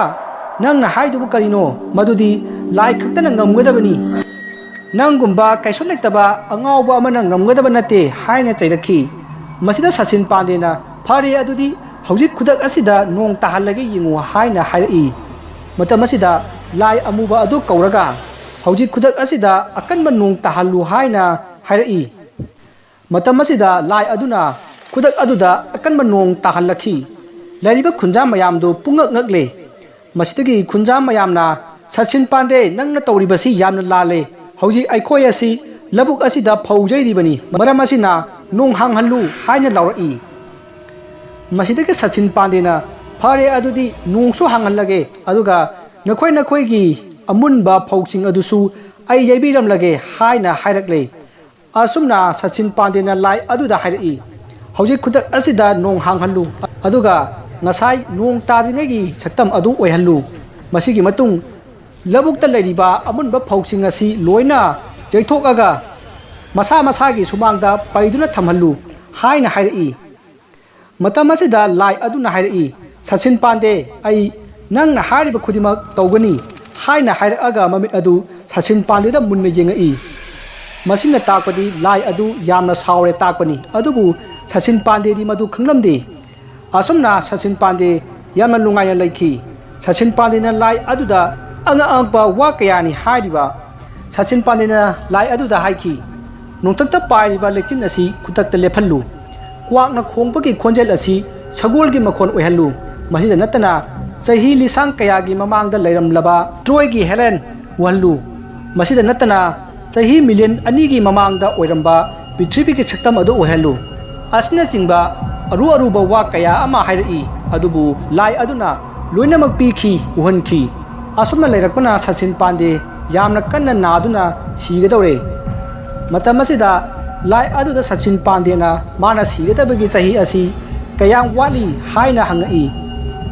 ꯅꯪꯅ ꯍꯥꯏꯗꯨꯕꯨ ꯀꯔꯤꯅꯣ? ꯃꯗꯨꯗꯤ ꯂꯥꯏ ꯈꯛꯇꯅ ꯉꯝꯒꯗꯕꯅꯤ꯫ ꯅꯪꯒꯨꯝꯕ ꯀꯩꯁꯨ ꯂꯩꯇꯕ ꯑꯉꯥꯎꯕ ꯑꯃꯅ ꯉꯝꯒꯗꯕ ꯅꯠꯇꯦ" ꯍꯥꯏꯅ ꯆꯩꯔꯛꯈꯤ꯫ ꯃꯁꯤꯗ ꯁꯆꯤꯟ ꯄꯥꯟꯗꯦꯅ, "ꯐꯔꯦ, ꯑꯗꯨꯗꯤ ꯍꯧꯖꯤꯛ ꯈꯨꯗꯛ ꯑꯁꯤꯗ ꯅꯣꯡ ꯇꯥꯍꯜꯂꯒꯦ ꯌꯦꯡꯉꯨ" ꯍꯥꯏꯅ ꯍꯥꯏꯔꯛꯏ꯫ ꯃꯇꯝ ꯑꯁꯤꯗ ꯂꯥꯏ ꯑꯃꯨꯕ ꯑꯗꯨ ꯀꯧꯔꯒ, "ꯍꯧꯖꯤꯛ ꯈꯨꯗꯛ ꯑꯁꯤꯗ ꯑꯀꯟꯕ ꯅꯣꯡ ꯇꯥꯍꯜꯂꯨ" ꯍꯥꯏꯅ ꯍꯥꯏꯔꯛꯏ꯫ ꯃꯇꯝ ꯑꯁꯤꯗ ꯂꯥꯏ ꯑꯗꯨꯅ ꯈꯨꯗꯛ ꯑꯗꯨꯗ ꯑꯀꯟꯕ ꯅꯣꯡ ꯇꯥꯍꯜꯂꯛꯈꯤ꯫ ꯂꯩꯔꯤꯕ ꯈꯨꯟꯖꯥ ꯃꯌꯥꯝꯗꯨ ꯄꯨꯡꯉꯛ ꯉꯛꯂꯦ꯫ ꯃꯁꯤꯗꯒꯤ ꯈꯨꯟꯖꯥ ꯃꯌꯥꯝꯅ, "ꯁꯆꯤꯟ ꯄꯥꯟꯗꯦ, ꯅꯪꯅ ꯇꯧꯔꯤꯕꯁꯤ ꯌꯥꯝꯅ ꯂꯥꯜꯂꯦ꯫ ꯍꯧꯖꯤꯛ ꯑꯩꯈꯣꯏ ꯑꯁꯤ ꯂꯧꯕꯨꯛ ꯑꯁꯤꯗ ꯐꯧ ꯌꯩꯔꯤꯕꯅꯤ꯫ ꯃꯔꯝ ꯑꯁꯤꯅ ꯅꯣꯡ ꯍꯥꯡꯍꯜꯂꯨ" ꯍꯥꯏꯅ ꯂꯥꯎꯔꯛꯏ꯫ ꯃꯁꯤꯗꯒꯤ ꯁꯆꯤꯟ ꯄꯥꯟꯗꯦꯅ, "ꯐꯔꯦ, ꯑꯗꯨꯗꯤ ꯅꯣꯡꯁꯨ ꯍꯥꯡꯍꯜꯂꯒꯦ, ꯑꯗꯨꯒ ꯅꯈꯣꯏ ꯅꯈꯣꯏꯒꯤ ꯑꯃꯨꯟꯕ ꯐꯧꯁꯤꯡ ꯑꯗꯨꯁꯨ ꯑꯩ ꯌꯩꯕꯤꯔꯝꯂꯒꯦ" ꯍꯥꯏꯅ ꯍꯥꯏꯔꯛꯂꯦ꯫ ꯑꯁꯨꯝꯅ ꯁꯆꯤꯟ ꯄꯥꯟꯗꯦꯅ ꯂꯥꯏ ꯑꯗꯨꯗ ꯍꯥꯏꯔꯛꯏ, "ꯍꯧꯖꯤꯛ ꯈꯨꯗꯛ ꯑꯁꯤꯗ ꯅꯣꯡ ꯍꯥꯡꯍꯜꯂꯨ, ꯑꯗꯨꯒ ꯉꯁꯥꯏ ꯅꯣꯡ ꯇꯥꯗ꯭ꯔꯤꯉꯩꯒꯤ ꯁꯛꯇꯝ ꯑꯗꯨ ꯑꯣꯏꯍꯜꯂꯨ꯫ ꯃꯁꯤꯒꯤ ꯃꯇꯨꯡ ꯂꯧꯕꯨꯛꯇ ꯂꯩꯔꯤꯕ ꯑꯃꯨꯟꯕ ꯐꯧꯁꯤꯡ ꯑꯁꯤ ꯂꯣꯏꯅ ꯇꯦꯛꯊꯣꯛꯑꯒ ꯃꯁꯥ ꯃꯁꯥꯒꯤ ꯁꯨꯃꯥꯡꯗ ꯄꯩꯗꯨꯅ ꯊꯝꯍꯜꯂꯨ" ꯍꯥꯏꯅ ꯍꯥꯏꯔꯛꯏ꯫ ꯃꯇꯝ ꯑꯁꯤꯗ ꯂꯥꯏ ꯑꯗꯨꯅ ꯍꯥꯏꯔꯛꯏ, "ꯁꯆꯤꯟ ꯄꯥꯟꯗꯦ, ꯑꯩ ꯅꯪꯅ ꯍꯥꯏꯔꯤꯕ ꯈꯨꯗꯤꯡꯃꯛ ꯇꯧꯒꯅꯤ" ꯍꯥꯏꯅ ꯍꯥꯏꯔꯛꯑꯒ ꯃꯃꯤꯠ ꯑꯗꯨ ꯁꯆꯤꯟ ꯄꯥꯟꯗꯦꯗ ꯃꯨꯟꯅ ꯌꯦꯡꯉꯛꯏ꯫ ꯃꯁꯤꯅ ꯇꯥꯛꯄꯗꯤ ꯂꯥꯏ ꯑꯗꯨ ꯌꯥꯝꯅ ꯁꯥꯎꯔꯦ ꯇꯥꯛꯄꯅꯤ꯫ ꯑꯗꯨꯕꯨ ꯁꯆꯤꯟ ꯄꯥꯟꯗꯦꯗꯤ ꯃꯗꯨ ꯈꯪꯂꯝꯗꯦ꯫ ꯑꯁꯨꯝꯅ ꯁꯆꯤꯟ ꯄꯥꯟꯗꯦ ꯌꯥꯝꯅ ꯅꯨꯡꯉꯥꯏꯅ ꯂꯩꯈꯤ꯫ ꯁꯆꯤꯟ ꯄꯥꯟꯗꯦꯅ ꯂꯥꯏ ꯑꯗꯨꯗ ꯑꯉꯛ ꯑꯉꯛꯄ ꯋꯥ ꯀꯌꯥꯅꯤ ꯍꯥꯏꯔꯤꯕ꯫ ꯁꯆꯤꯟ ꯄꯥꯟꯗꯦꯅ ꯂꯥꯏ ꯑꯗꯨꯗ ꯍꯥꯏꯈꯤ, "ꯅꯣꯡꯊꯛꯇ ꯄꯥꯏꯔꯤꯕ ꯂꯩꯆꯤꯟ ꯑꯁꯤ ꯈꯨꯗꯛꯇ ꯂꯦꯞꯍꯜꯂꯨ꯫ ꯀ꯭ꯋꯥꯛꯅ ꯈꯣꯡꯕꯒꯤ ꯈꯣꯟꯖꯦꯜ ꯑꯁꯤ ꯁꯒꯣꯜꯒꯤ ꯃꯈꯣꯟ ꯑꯣꯏꯍꯜꯂꯨ꯫ ꯃꯁꯤꯗ ꯅꯠꯇꯅ ꯆꯍꯤ ꯂꯤꯁꯥꯡ ꯀꯌꯥꯒꯤ ꯃꯃꯥꯡꯗ ꯂꯩꯔꯝꯂꯕ ꯇ꯭ꯔꯣꯏꯒꯤ ꯍꯦꯂꯦꯟ ꯎꯍꯜꯂꯨ꯫ ꯃꯁꯤꯗ ꯅꯠꯇꯅ ꯆꯍꯤ ꯃꯤꯂꯤꯌꯟ ꯑꯅꯤꯒꯤ ꯃꯃꯥꯡꯗ ꯑꯣꯏꯔꯝꯕ ꯄ꯭ꯔꯤꯊꯤꯕꯤꯒꯤ ꯁꯛꯇꯝ ꯑꯗꯨ ꯑꯣꯏꯍꯜꯂꯨ" ꯑꯁꯤꯅꯆꯤꯡꯕ ꯑꯔꯨ ꯑꯔꯨꯕ ꯋꯥ ꯀꯌꯥ ꯑꯃ ꯍꯥꯏꯔꯛꯏ꯫ ꯑꯗꯨꯕꯨ ꯂꯥꯏ ꯑꯗꯨꯅ ꯂꯣꯏꯅꯃꯛ ꯄꯤꯈꯤ, ꯎꯍꯟꯈꯤ꯫ ꯑꯁꯨꯝꯅ ꯂꯩꯔꯛꯄꯅ ꯁꯆꯤꯟ ꯄꯥꯟꯗꯦ ꯌꯥꯝꯅ ꯀꯟꯅ ꯅꯥꯗꯨꯅ ꯁꯤꯒꯗꯧꯔꯦ꯫ ꯃꯇꯝ ꯑꯁꯤꯗ ꯂꯥꯏ ꯑꯗꯨꯗ ꯁꯆꯤꯟ ꯄꯥꯟꯗꯦꯅ ꯃꯥꯅ ꯁꯤꯒꯗꯕꯒꯤ ꯆꯍꯤ ꯑꯁꯤ "ꯀꯌꯥꯝ ꯋꯥꯠꯂꯤ?" ꯍꯥꯏꯅ ꯍꯪꯉꯛꯏ꯫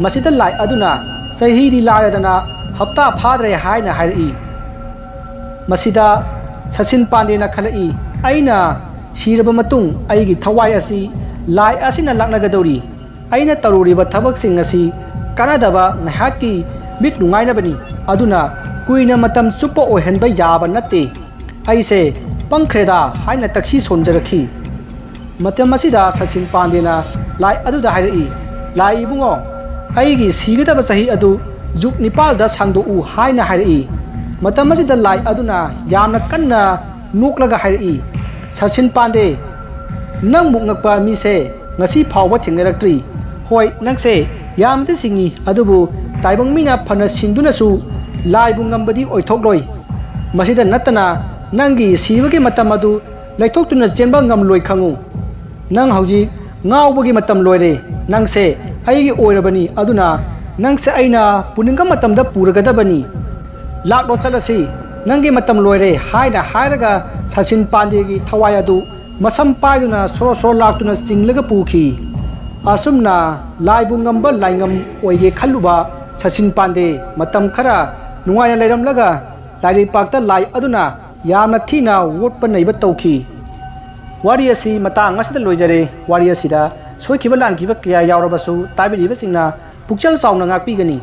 ꯃꯁꯤꯗ ꯂꯥꯏ ꯑꯗꯨꯅ, "ꯆꯍꯤꯗꯤ ꯂꯥꯏꯔꯗꯅ ꯍꯞꯇꯥ ꯐꯥꯗ꯭ꯔꯦ" ꯍꯥꯏꯅ ꯍꯥꯏꯔꯛꯏ꯫ ꯃꯁꯤꯗ ꯁꯆꯤꯟ ꯄꯥꯟꯗꯦꯅ ꯈꯜꯂꯛꯏ, "ꯑꯩꯅ ꯁꯤꯔꯕ ꯃꯇꯨꯡ ꯑꯩꯒꯤ ꯊꯋꯥꯏ ꯑꯁꯤ ꯂꯥꯏ ꯑꯁꯤꯅ ꯂꯥꯛꯅꯒꯗꯧꯔꯤ꯫ ꯑꯩꯅ ꯇꯧꯔꯨꯔꯤꯕ ꯊꯕꯛꯁꯤꯡ ꯑꯁꯤ ꯀꯥꯟꯅꯗꯕ ꯉꯥꯏꯍꯥꯛꯀꯤ ꯃꯤꯠ ꯅꯨꯡꯉꯥꯏꯅꯕꯅꯤ, ꯑꯗꯨꯅ ꯀꯨꯏꯅ ꯃꯇꯝ ꯆꯨꯞꯄ ꯑꯣꯏꯍꯟꯕ ꯌꯥꯕ ꯅꯠꯇꯦ꯫ ꯑꯩꯁꯦ ꯄꯪꯈ꯭ꯔꯦꯗ" ꯍꯥꯏꯅ ꯇꯛꯁꯤ ꯁꯣꯟꯖꯔꯛꯈꯤ꯫ ꯃꯇꯝ ꯑꯁꯤꯗ ꯁꯆꯤꯟ ꯄꯥꯟꯗꯦꯅ ꯂꯥꯏ ꯑꯗꯨꯗ ꯍꯥꯏꯔꯛꯏ, "ꯂꯥꯏ ꯏꯕꯨꯡꯉꯣ, ꯑꯩꯒꯤ ꯁꯤꯒꯗꯕ ꯆꯍꯤ ꯑꯗꯨ ꯖꯨꯛ ꯅꯤꯄꯥꯜꯗ ꯁꯥꯡꯗꯣꯛꯎ" ꯍꯥꯏꯅ ꯍꯥꯏꯔꯛꯏ꯫ ꯃꯇꯝ ꯑꯁꯤꯗ ꯂꯥꯏ ꯑꯗꯨꯅ ꯌꯥꯝꯅ ꯀꯟꯅ ꯅꯣꯛꯂꯒ ꯍꯥꯏꯔꯛꯏ, "ꯁꯆꯤꯟ ꯄꯥꯟꯗꯦ, ꯅꯪꯃꯨꯛ ꯉꯛꯄ ꯃꯤꯁꯦ ꯉꯁꯤ ꯐꯥꯎꯕ ꯊꯦꯡꯅꯔꯛꯇ꯭ꯔꯤ꯫ ꯍꯣꯏ, ꯅꯪꯁꯦ ꯌꯥꯝꯅꯗꯤ ꯁꯤꯡꯉꯤ, ꯑꯗꯨꯕꯨ ꯇꯥꯏꯕꯪ ꯃꯤꯅ ꯐꯅ ꯁꯤꯡꯗꯨꯅꯁꯨ ꯂꯥꯏꯕꯨ ꯉꯝꯕꯗꯤ ꯑꯣꯏꯊꯣꯛꯂꯣꯏ꯫ ꯃꯁꯤꯗ ꯅꯠꯇꯅ ꯅꯪꯒꯤ ꯁꯤꯕꯒꯤ ꯃꯇꯝ ꯑꯗꯨ ꯂꯩꯊꯣꯛꯇꯨꯅ ꯆꯦꯟꯕ ꯉꯝꯂꯣꯏ ꯈꯪꯉꯨ꯫ ꯅꯪ ꯍꯧꯖꯤꯛ ꯉꯥꯎꯕꯒꯤ ꯃꯇꯝ ꯂꯣꯏꯔꯦ꯫ ꯅꯪꯁꯦ ꯑꯩꯒꯤ ꯑꯣꯏꯔꯕꯅꯤ, ꯑꯗꯨꯅ ꯅꯪꯁꯦ ꯑꯩꯅ ꯄꯨꯅꯤꯡꯕ ꯃꯇꯝꯗ ꯄꯨꯔꯒꯗꯕꯅꯤ꯫ ꯂꯥꯛꯂꯣ, ꯆꯠꯂꯁꯤ, ꯅꯪꯒꯤ ꯃꯇꯝ ꯂꯣꯏꯔꯦ" ꯍꯥꯏꯅ ꯍꯥꯏꯔꯒ ꯁꯆꯤꯟ ꯄꯥꯟꯗꯦꯒꯤ ꯊꯋꯥꯏ ꯑꯗꯨ ꯃꯁꯝ ꯄꯥꯏꯗꯨꯅ ꯁꯣꯔꯣ ꯁꯣꯔꯣ ꯂꯥꯛꯇꯨꯅ ꯆꯤꯡꯂꯒ ꯄꯨꯈꯤ꯫ ꯑꯁꯨꯝꯅ ꯂꯥꯏꯕꯨ ꯉꯝꯕ ꯂꯥꯏꯉꯝ ꯑꯣꯏꯒꯦ ꯈꯜꯂꯨꯕ ꯁꯆꯤꯟ ꯄꯥꯟꯗꯦ ꯃꯇꯝ ꯈꯔ ꯅꯨꯡꯉꯥꯏꯅ ꯂꯩꯔꯝꯂꯒ ꯂꯥꯏꯔꯩꯄꯥꯛꯇ ꯂꯥꯏ ꯑꯗꯨꯅ ꯌꯥꯝꯅ ꯊꯤꯅ ꯑꯣꯠꯄ ꯅꯩꯕ ꯇꯧꯈꯤ꯫ ꯋꯥꯔꯤ ꯑꯁꯤ ꯃꯇꯥꯡ ꯑꯁꯤꯗ ꯂꯣꯏꯖꯔꯦ꯫ ꯋꯥꯔꯤ ꯑꯁꯤꯗ ꯁꯣꯏꯈꯤꯕ ꯂꯥꯟꯈꯤꯕ ꯀꯌꯥ ꯌꯥꯎꯔꯕꯁꯨ ꯇꯥꯕꯤꯔꯤꯕꯁꯤꯡꯅ ꯄꯨꯛꯆꯦꯜ ꯆꯥꯎꯅ ꯉꯥꯛꯄꯤꯒꯅꯤ꯫